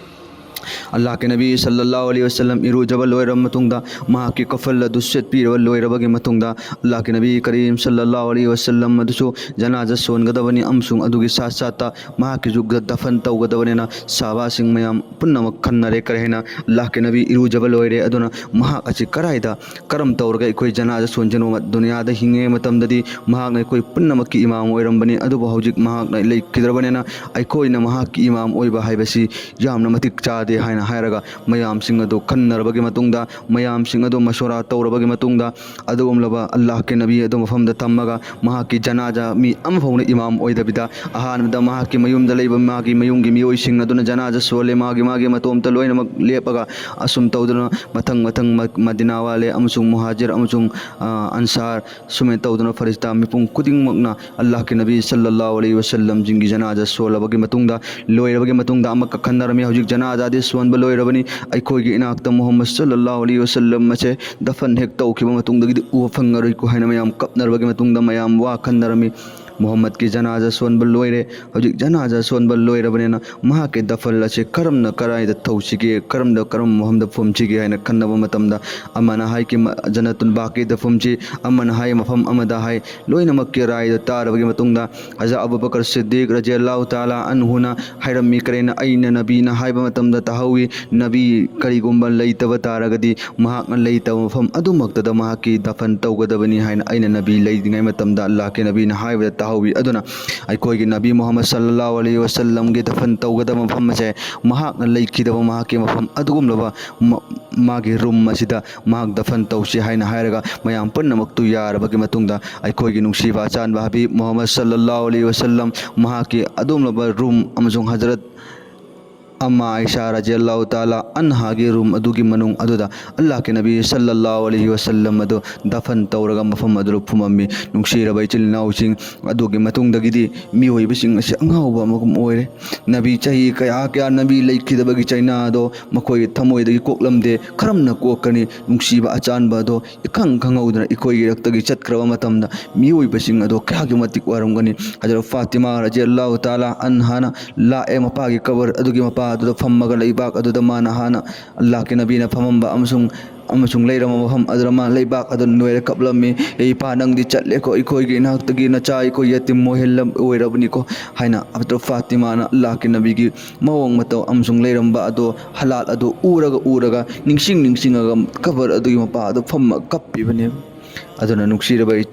ꯑꯜꯂꯥꯍꯀꯤ ꯅꯕꯤ ꯁꯜꯂꯜꯂꯥꯍꯨ ꯑꯂꯩꯍꯤ ꯋꯁꯜꯂꯝ ꯏꯔꯨꯖꯕ ꯂꯣꯏꯔꯕ ꯃꯇꯨꯡꯗ, ꯃꯍꯥꯛꯀꯤ ꯀꯐꯜ ꯑꯗꯨ ꯁꯦꯠꯄꯤꯔꯕ ꯂꯣꯏꯔꯕꯒꯤ ꯃꯇꯨꯡꯗ, ꯑꯜꯂꯥꯍꯀꯤ ꯅꯕꯤ ꯀꯔꯤꯝ ꯁꯜꯂꯜꯂꯥꯍꯨ ꯑꯂꯩꯍꯤ ꯋꯁꯜꯂꯝ ꯑꯗꯨꯁꯨ ꯖꯅꯥꯖꯥ ꯁꯣꯟꯒꯗꯕꯅꯤ ꯑꯃꯁꯨꯡ ꯑꯗꯨꯒꯤ ꯁꯥꯠ ꯁꯥꯠꯇ ꯃꯍꯥꯛꯀꯤꯁꯨ ꯗꯐꯟ ꯇꯧꯒꯗꯕꯅꯤꯅ ꯁꯍꯥꯕꯥꯁꯤꯡ ꯃꯌꯥꯝ ꯄꯨꯝꯅꯃꯛ ꯈꯟꯅꯔꯦ꯫ ꯀꯔꯤ ꯍꯥꯏꯅ ꯑꯜꯂꯥꯍꯀꯤ ꯅꯕꯤ ꯏꯔꯨꯖꯕ ꯂꯣꯏꯔꯦ, ꯑꯗꯨꯅ ꯃꯍꯥꯛ ꯑꯁꯤ ꯀꯔꯥꯏꯗ, ꯀꯔꯝ ꯇꯧꯔꯒ ꯑꯩꯈꯣꯏ ꯖꯅꯥꯖꯥ ꯁꯣꯟꯖꯅꯣ? ꯗꯨꯅꯤꯌꯥꯗ ꯍꯤꯡꯉꯤꯉꯩ ꯃꯇꯝꯗꯗꯤ ꯃꯍꯥꯛꯅ ꯑꯩꯈꯣꯏ ꯄꯨꯝꯅꯃꯛꯀꯤ ꯏꯃꯥꯝ ꯑꯣꯏꯔꯝꯕꯅꯤ, ꯑꯗꯨꯕꯨ ꯍꯧꯖꯤꯛ ꯃꯍꯥꯛꯅ ꯂꯩꯈꯤꯗ꯭ꯔꯕꯅꯤꯅ ꯑꯩꯈꯣꯏꯅ ꯃꯍꯥꯛꯀꯤ ꯏꯃꯥꯝ ꯑꯣꯏꯕ ꯍꯥꯏꯕꯁꯤ ꯌꯥꯝꯅ ꯃꯇꯤꯛ ꯆꯥꯗꯦ ꯍꯥꯏꯅ ꯍꯥꯏꯔꯒ ꯃꯌꯥꯝꯁꯤꯡ ꯑꯗꯨ ꯈꯟꯅꯔꯕꯒꯤ ꯃꯇꯨꯡꯗ, ꯃꯌꯥꯝꯁꯤꯡ ꯑꯗꯨ ꯃꯁꯣꯔꯥ ꯇꯧꯔꯕꯒꯤ ꯃꯇꯨꯡꯗ, ꯑꯗꯨꯒꯨꯝꯂꯕ ꯑꯜꯂꯥꯍꯀꯤ ꯅꯕꯤ ꯑꯗꯨ ꯃꯐꯝꯗ ꯊꯝꯃꯒ ꯃꯍꯥꯛꯀꯤ ꯖꯅꯥꯖꯥ ꯃꯤ ꯑꯃꯐꯥꯎꯅ ꯏꯃꯥꯝ ꯑꯣꯏꯗꯕꯤꯗ, ꯑꯍꯥꯟꯕꯗ ꯃꯍꯥꯛꯀꯤ ꯃꯌꯨꯝꯗ ꯂꯩꯕ ꯃꯥꯒꯤ ꯃꯌꯨꯝꯒꯤ ꯃꯤꯑꯣꯏꯁꯤꯡ ꯑꯗꯨꯅ ꯖꯅꯥꯖꯥ ꯁꯣꯜꯂꯦ, ꯃꯥꯒꯤ ꯃꯥꯒꯤ ꯃꯇꯣꯝꯇ ꯂꯣꯏꯅꯃꯛ ꯂꯦꯞꯄꯒ ꯑꯁꯨꯝ ꯇꯧꯗꯨꯅ ꯃꯊꯪ ꯃꯊꯪ ꯃ-, ꯃꯗꯤꯅꯥ ꯋꯥꯂꯦ ꯑꯃꯁꯨꯡ ꯃꯨꯍꯥꯖꯤꯔ ꯑꯃꯁꯨꯡ, ꯑ, ꯑꯟꯁꯥꯔ ꯁꯨꯃꯥꯏꯅ ꯇꯧꯗꯨꯅ ꯐꯔꯤꯁꯇꯥ ꯃꯤꯄꯨꯝ ꯈꯨꯗꯤꯡꯃꯛꯅ ꯑꯜꯂꯥꯍꯀꯤ ꯅꯕꯤ ꯁꯜꯂꯜꯂꯥꯍꯨ ꯑꯂꯩꯍꯤ ꯋꯁꯜꯂꯝꯁꯤꯡꯒꯤ ꯖꯅꯥꯖꯥ ꯁꯣꯜꯂꯕꯒꯤ ꯃꯇꯨꯡꯗ, ꯂꯣꯏꯔꯕꯒꯤ ꯃꯇꯨꯡꯗ ꯑꯃꯈꯛ ꯈꯟꯅꯔꯝꯃꯤ꯫ ꯍꯧꯖꯤꯛ ꯖꯅꯥꯖꯥꯗꯤ ꯁꯣꯟꯕ ꯂꯣꯏꯔꯕꯅꯤ, ꯑꯩꯈꯣꯏꯒꯤ ꯏꯅꯥꯛꯇ ꯃꯨꯍꯝꯃꯗ ꯁꯜꯂꯜꯂꯥꯍꯨ ꯑꯂꯩꯍꯤ ꯋꯁꯜꯂꯝ ꯑꯁꯦ ꯗꯐꯟ ꯍꯦꯛ ꯇꯧꯈꯤꯕ ꯃꯇꯨꯡꯗꯒꯤꯗꯤ ꯎꯕ ꯐꯪꯉꯔꯣꯏꯀꯣ ꯍꯥꯏꯅ ꯃꯌꯥꯝ ꯀꯞꯅꯔꯕꯒꯤ ꯃꯇꯨꯡꯗ ꯃꯌꯥꯝ ꯋꯥ ꯈꯟꯅꯔꯝꯃꯤ꯫ ꯃꯨꯍꯝꯃꯗꯀꯤ ꯖꯅꯥꯖꯥ ꯁꯣꯟꯕ ꯂꯣꯏꯔꯦ꯫ ꯍꯧꯖꯤꯛ ꯖꯅꯥꯖꯥ ꯁꯣꯟꯕ ꯂꯣꯏꯔꯕꯅꯤꯅ ꯃꯍꯥꯛꯀꯤ ꯗꯐꯟ ꯑꯁꯦ ꯀꯔꯝꯅ ꯀꯔꯥꯏꯗ ꯇꯧꯁꯤꯒꯦ, ꯀꯔꯝꯅ ꯀꯔꯝꯕ ꯃꯐꯝꯗ ꯐꯨꯝꯁꯤꯒꯦ ꯍꯥꯏꯅ ꯈꯟꯅꯕ ꯃꯇꯝꯗ, ꯑꯃꯅ ꯍꯥꯏꯈꯤ ꯃ-, ꯖꯅꯇꯨꯜ ꯕꯥꯀꯤꯗ ꯐꯨꯝꯁꯤ, ꯑꯃꯅ ꯍꯥꯏ ꯃꯐꯝ ꯑꯃꯗ ꯍꯥꯏ꯫ ꯂꯣꯏꯅꯃꯛꯀꯤ ꯔꯥꯏꯗꯣ ꯇꯥꯔꯕꯒꯤ ꯃꯇꯨꯡꯗ ꯍꯖꯔꯠ ꯑꯕꯨ ꯕꯀꯔ ꯁꯤꯗꯤꯛ ꯔꯖꯤꯌꯜꯂꯥꯍꯨ ꯇꯥꯂꯥ ꯑꯟꯍꯨꯅ ꯍꯥꯏꯔꯝꯃꯤ, ꯀꯔꯤꯅ ꯑꯩꯅ ꯅꯕꯤꯅ ꯍꯥꯏꯕ ꯃꯇꯝꯗ ꯇꯥꯍꯧꯏ, ꯅꯕꯤ ꯀꯔꯤꯒꯨꯝꯕ ꯂꯩꯇꯕ ꯇꯥꯔꯒꯗꯤ ꯃꯍꯥꯛꯅ ꯂꯩꯇꯕ ꯃꯐꯝ ꯑꯗꯨꯃꯛꯇꯗ ꯃꯍꯥꯛꯀꯤ ꯗꯐꯟ ꯇꯧꯒꯗꯕꯅꯤ ꯍꯥꯏꯅ ꯑꯩꯅ ꯅꯕꯤ ꯂꯩꯔꯤꯉꯩ ꯃꯇꯝꯗ ꯑꯜꯂꯥꯍꯀꯤ ꯅꯕꯤꯅ ꯍꯥꯏꯕꯗ ꯇꯥꯍꯧꯏ꯫ ꯑꯗꯨꯅ ꯑꯩꯈꯣꯏꯒꯤ ꯅꯕꯤ ꯃꯨꯍꯝꯃꯗ ꯁꯜꯂꯜꯂꯥꯍꯨ ꯑꯂꯩꯍꯤ ꯋꯁꯜꯂꯝꯒꯤ ꯗꯐꯟ ꯇꯧꯒꯗꯕ ꯃꯐꯝ ꯑꯁꯦ ꯃꯍꯥꯛꯅ ꯂꯩꯈꯤꯗꯕ ꯃꯍꯥꯛꯀꯤ ꯃꯐꯝ ꯑꯗꯨꯒꯨꯝꯂꯕ ꯃ-, ꯃꯥꯒꯤ ꯔꯨꯝ ꯑꯁꯤꯗ ꯃꯍꯥꯛ ꯗꯐꯟ ꯇꯧꯁꯤ ꯍꯥꯏꯅ ꯍꯥꯏꯔꯒ ꯃꯌꯥꯝ ꯄꯨꯝꯅꯃꯛꯇꯨ ꯌꯥꯔꯕꯒꯤ ꯃꯇꯨꯡꯗ ꯑꯩꯈꯣꯏꯒꯤ ꯅꯨꯡꯁꯤꯕ ꯑꯆꯥꯟꯕ ꯍꯕꯤꯕ ꯃꯨꯍꯝꯃꯗ ꯁꯜꯂꯜꯂꯥꯍꯨ ꯑꯂꯩꯍꯤ ꯋꯁꯜꯂꯝ ꯃꯍꯥꯛꯀꯤ ꯑꯗꯨꯒꯨꯝꯂꯕ ꯔꯨꯝ ꯑꯃꯁꯨꯡ ꯍꯖꯔꯠ ꯑꯝꯃꯥ ꯑꯥꯏꯁꯥ ꯔꯖꯤꯌꯜꯂꯥꯍꯨ ꯇꯥꯂꯥ ꯑꯟꯍꯥꯒꯤ ꯔꯨꯝ ꯑꯗꯨꯒꯤ ꯃꯅꯨꯡ ꯑꯗꯨꯗ ꯑꯜꯂꯥꯍꯀꯤ ꯅꯕꯤ ꯁꯜꯂꯜꯂꯥꯍꯨ ꯑꯂꯩꯍꯤ ꯋꯁꯜꯂꯝ ꯑꯗꯨ ꯗꯐꯟ ꯇꯧꯔꯒ ꯃꯐꯝ ꯑꯗꯨꯗ ꯐꯨꯝꯃꯝꯃꯤ꯫ ꯅꯨꯡꯁꯤꯔꯕ ꯏꯆꯤꯜ ꯏꯅꯥꯎꯁꯤꯡ, ꯑꯗꯨꯒꯤ ꯃꯇꯨꯡꯗꯒꯤꯗꯤ ꯃꯤꯑꯣꯏꯕꯁꯤꯡ ꯑꯁꯤ ꯑꯉꯥꯎꯕ ꯑꯃꯒꯨꯝ ꯑꯣꯏꯔꯦ꯫ ꯅꯕꯤ ꯆꯍꯤ ꯀꯌꯥ ꯀꯌꯥ ꯅꯕꯤ ꯂꯩꯈꯤꯗꯕꯒꯤ ꯆꯩꯅꯥ ꯑꯗꯣ ꯃꯈꯣꯏꯒꯤ ꯊꯃꯣꯏꯗꯒꯤ ꯀꯣꯛꯂꯝꯗꯦ꯫ ꯀꯔꯝꯅ ꯀꯣꯛꯀꯅꯤ? ꯅꯨꯡꯁꯤꯕ ꯑꯆꯥꯟꯕ ꯑꯗꯣ ꯏꯈꯪ ꯈꯪꯍꯧꯗꯅ ꯑꯩꯈꯣꯏꯒꯤ ꯏꯔꯛꯇꯒꯤ ꯆꯠꯈ꯭ꯔꯕ ꯃꯇꯝꯗ ꯃꯤꯑꯣꯏꯕꯁꯤꯡ ꯑꯗꯣ ꯀꯌꯥꯒꯤ ꯃꯇꯤꯛ ꯋꯥꯔꯝꯒꯅꯤ? ꯍꯖꯔꯠ ꯐꯥꯇꯤꯃꯥ ꯔꯖꯤꯌꯜꯂꯥꯍꯨ ꯇꯥꯂꯥ ꯑꯟꯍꯥꯅ ꯂꯥꯛꯑꯦ ꯃꯄꯥꯒꯤ ꯀꯕꯔ ꯑꯗꯨꯒꯤ ꯃꯄꯥ ꯑꯗꯨꯗ ꯐꯝꯃꯒ ꯂꯩꯕꯥꯛ ꯑꯗꯨꯗ ꯃꯥꯅ ꯍꯥꯟꯅ ꯑꯜꯂꯥꯍꯀꯤ ꯅꯕꯤꯅ ꯐꯝꯃꯝꯕ ꯑꯃꯁꯨꯡ, ꯑꯃꯁꯨꯡ ꯂꯩꯔꯝꯕ ꯃꯐꯝ ꯑꯗꯨꯗ ꯃꯥꯅ ꯂꯩꯕꯥꯛ ꯑꯗꯨ ꯅꯣꯏꯔ ꯀꯞꯂꯝꯃꯤ꯫ "ꯑꯦ ꯏꯄꯥ, ꯅꯪꯗꯤ ꯆꯠꯂꯦꯀꯣ, ꯑꯩꯈꯣꯏꯒꯤ ꯏꯅꯥꯛꯇꯒꯤ ꯅꯆꯥ ꯑꯩꯈꯣꯏ ꯌꯦꯇꯤꯝ ꯑꯣꯏꯍꯜꯂꯝ-, ꯑꯣꯏꯔꯕꯅꯤꯀꯣ" ꯍꯥꯏꯅ ꯍꯖꯔꯠ ꯐꯥꯇꯤꯃꯥꯅ ꯑꯜꯂꯥꯍꯀꯤ ꯅꯕꯤꯒꯤ ꯃꯑꯣꯡ ꯃꯇꯧ ꯑꯃꯁꯨꯡ ꯂꯩꯔꯝꯕ ꯑꯗꯣ, ꯍꯥꯂꯥꯠ ꯑꯗꯣ ꯎꯔꯒ ꯎꯔꯒ ꯅꯤꯡꯁꯤꯡ ꯅꯤꯡꯁꯤꯡꯉꯒ ꯀꯕꯔ ꯑꯗꯨꯒꯤ ꯃꯄꯥ ꯑꯗꯨ ꯐꯝꯃ ꯀꯞꯄꯤꯕꯅꯦꯕ꯫ ꯑꯗꯨꯅ ꯅꯨꯡꯁꯤꯔꯕ ꯏ-,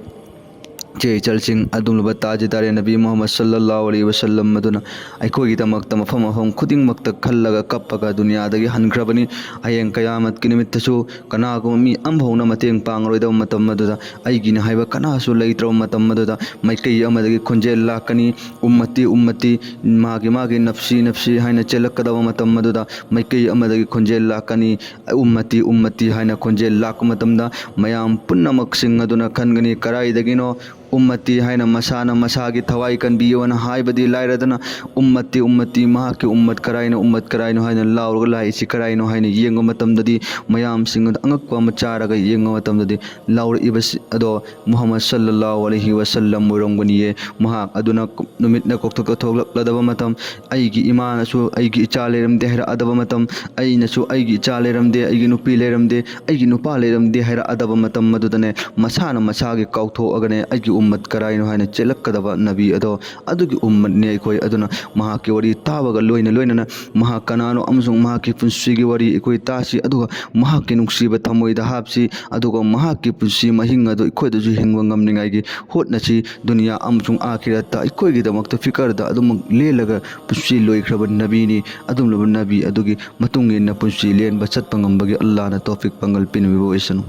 ꯏꯆꯦ ꯏꯆꯜꯁꯤꯡ, ꯑꯗꯨꯝꯂꯕ ꯇꯥꯖꯗꯥꯔꯦ ꯅꯕꯤ ꯃꯨꯍꯝꯃꯗ ꯁꯜꯂꯜꯂꯥꯍꯨ ꯑꯂꯩꯍꯤ ꯋꯁꯜꯂꯝ ꯑꯗꯨꯅ ꯑꯩꯈꯣꯏꯒꯤꯗꯃꯛꯇ ꯃꯐꯝ ꯃꯐꯝ ꯈꯨꯗꯤꯡꯃꯛꯇ ꯈꯜꯂꯒ ꯀꯞꯄꯒ ꯗꯨꯅꯤꯌꯥꯗꯒꯤ ꯍꯟꯈ꯭ꯔꯕꯅꯤ꯫ ꯍꯌꯦꯡ ꯀꯌꯥꯃꯠꯀꯤ ꯅꯨꯃꯤꯠꯇꯁꯨ ꯀꯅꯥꯒꯨꯝꯕ ꯃꯤ ꯑꯃꯐꯥꯎꯅ ꯃꯇꯦꯡ ꯄꯥꯡꯂꯔꯣꯏꯗꯕ ꯃꯇꯝ ꯑꯗꯨꯗ, ꯑꯩꯒꯤꯅꯤ ꯍꯥꯏꯕ ꯀꯅꯥꯁꯨ ꯂꯩꯇ꯭ꯔꯕ ꯃꯇꯝ ꯑꯗꯨꯗ, ꯃꯥꯏꯀꯩ ꯑꯃꯗꯒꯤ ꯈꯣꯟꯖꯦꯜ ꯂꯥꯛꯀꯅꯤ, "ꯎꯝꯃꯇꯤ, ꯎꯝꯃꯇꯤ", ꯃꯥꯒꯤ ꯃꯥꯒꯤ "ꯅꯞꯁꯤ, ꯅꯞꯁꯤ" ꯍꯥꯏꯅ ꯆꯦꯜꯂꯛꯀꯗꯕ ꯃꯇꯝ ꯑꯗꯨꯗ, ꯃꯥꯏꯀꯩ ꯑꯃꯗꯒꯤ ꯈꯣꯟꯖꯦꯜ ꯂꯥꯛꯀꯅꯤ, "ꯎꯝꯃꯇꯤ, ꯎꯝꯃꯇꯤ" ꯍꯥꯏꯅ ꯈꯣꯟꯖꯦꯜ ꯂꯥꯛꯄ ꯃꯇꯝꯗ, ꯃꯌꯥꯝ ꯄꯨꯝꯅꯃꯛꯁꯤꯡ ꯑꯗꯨꯅ ꯈꯟꯒꯅꯤ, ꯀꯔꯥꯏꯗꯒꯤꯅꯣ "ꯎꯝꯃꯇꯤ" ꯍꯥꯏꯅ ꯃꯁꯥꯅ ꯃꯁꯥꯒꯤ ꯊꯋꯥꯏ ꯀꯟꯕꯤꯌꯣꯅ ꯍꯥꯏꯕꯗꯤ ꯂꯥꯏꯔꯗꯅ, "ꯎꯝꯃꯇꯤ, ꯎꯝꯃꯇꯤ", ꯃꯍꯥꯛꯀꯤ ꯎꯝꯃꯠ ꯀꯔꯥꯏꯅꯣ, ꯎꯝꯃꯠ ꯀꯔꯥꯏꯅꯣ ꯍꯥꯏꯅ ꯂꯥꯎꯔꯒ ꯂꯥꯛꯏꯁꯤ ꯀꯔꯥꯏꯅꯣ ꯍꯥꯏꯅ ꯌꯦꯡꯕ ꯃꯇꯝꯗꯗꯤ, ꯃꯌꯥꯝꯁꯤꯡ ꯑꯗꯨ ꯑꯉꯛꯄ ꯑꯃ ꯆꯥꯔꯒ ꯌꯦꯡꯕ ꯃꯇꯝꯗꯗꯤ, ꯂꯥꯎꯔꯛꯏꯕꯁꯤ ꯑꯗꯣ ꯃꯨꯍꯝꯃꯗ ꯁꯜꯂꯜꯂꯥꯍꯨ ꯑꯂꯩꯍꯤ ꯋꯁꯜꯂꯝ ꯑꯣꯏꯔꯝꯒꯅꯤꯌꯦ꯫ ꯃꯍꯥꯛ ꯑꯗꯨꯅ ꯅꯨꯃꯤꯠꯅ ꯀꯣꯛꯊꯣꯛ-, ꯀꯣꯛꯊꯣꯛꯂꯛꯂꯗꯕ ꯃꯇꯝ, ꯑꯩꯒꯤ ꯏꯃꯥꯅꯁꯨ "ꯑꯩꯒꯤ ꯏꯆꯥ ꯂꯩꯔꯝꯗꯦ" ꯍꯥꯏꯔꯛꯑꯗꯕ ꯃꯇꯝ, ꯑꯩꯅꯁꯨ "ꯑꯩꯒꯤ ꯏꯆꯥ ꯂꯩꯔꯝꯗꯦ, ꯑꯩꯒꯤ ꯅꯨꯄꯤ ꯂꯩꯔꯝꯗꯦ, ꯑꯩꯒꯤ ꯅꯨꯄꯥ ꯂꯩꯔꯝꯗꯦ" ꯍꯥꯏꯔꯛꯑꯗꯕ ꯃꯇꯝ ꯑꯗꯨꯗꯅꯦ, ꯃꯁꯥꯅ ꯃꯁꯥꯒꯤ ꯀꯥꯎꯊꯣꯛꯑꯒꯅꯦ, ꯑꯩꯒꯤ ꯎꯝꯃꯠ ꯀꯔꯥꯏꯅꯣ ꯍꯥꯏꯅ ꯆꯦꯜꯂꯛꯀꯗꯕ ꯅꯕꯤ ꯑꯗꯣ, ꯑꯗꯨꯒꯤ ꯎꯝꯃꯠꯅꯤ ꯑꯩꯈꯣꯏ꯫ ꯑꯗꯨꯅ ꯃꯍꯥꯛꯀꯤ ꯋꯥꯔꯤ ꯇꯥꯕꯒ ꯂꯣꯏꯅ ꯂꯣꯏꯅꯅ ꯃꯍꯥꯛ ꯀꯅꯥꯅꯣ ꯑꯃꯁꯨꯡ ꯃꯍꯥꯛꯀꯤ ꯄꯨꯟꯁꯤꯒꯤ ꯋꯥꯔꯤ ꯑꯩꯈꯣꯏ ꯇꯥꯁꯤ, ꯑꯗꯨꯒ ꯃꯍꯥꯛꯀꯤ ꯅꯨꯡꯁꯤꯕ ꯊꯃꯣꯏꯗ ꯍꯥꯞꯁꯤ, ꯑꯗꯨꯒ ꯃꯍꯥꯛꯀꯤ ꯄꯨꯟꯁꯤ ꯃꯍꯤꯡ ꯑꯗꯨ ꯑꯩꯈꯣꯏꯗꯁꯨ ꯍꯤꯡꯕ ꯉꯝꯅꯤꯡꯉꯥꯏꯒꯤ ꯍꯣꯠꯅꯁꯤ꯫ ꯗꯨꯅꯤꯌꯥ ꯑꯃꯁꯨꯡ ꯑꯥꯈꯤꯔꯠꯇ ꯑꯩꯈꯣꯏꯒꯤꯗꯃꯛꯇ ꯐꯤꯀꯔꯗ ꯑꯗꯨꯃꯛ ꯂꯦꯜꯂꯒ ꯄꯨꯟꯁꯤ ꯂꯣꯏꯈ꯭ꯔꯕ ꯅꯕꯤꯅꯤ꯫ ꯑꯗꯨꯝꯂꯕ ꯅꯕꯤ ꯑꯗꯨꯒꯤ ꯃꯇꯨꯡ ꯏꯟꯅ ꯄꯨꯟꯁꯤ ꯂꯦꯟꯕ ꯆꯠꯄ ꯉꯝꯕꯒꯤ ꯑꯜꯂꯥꯍꯅ ꯇꯧꯐꯤꯛ ꯄꯥꯡꯒꯜ ꯄꯤꯅꯕꯤꯕ ꯑꯣꯏꯁꯅꯨ꯫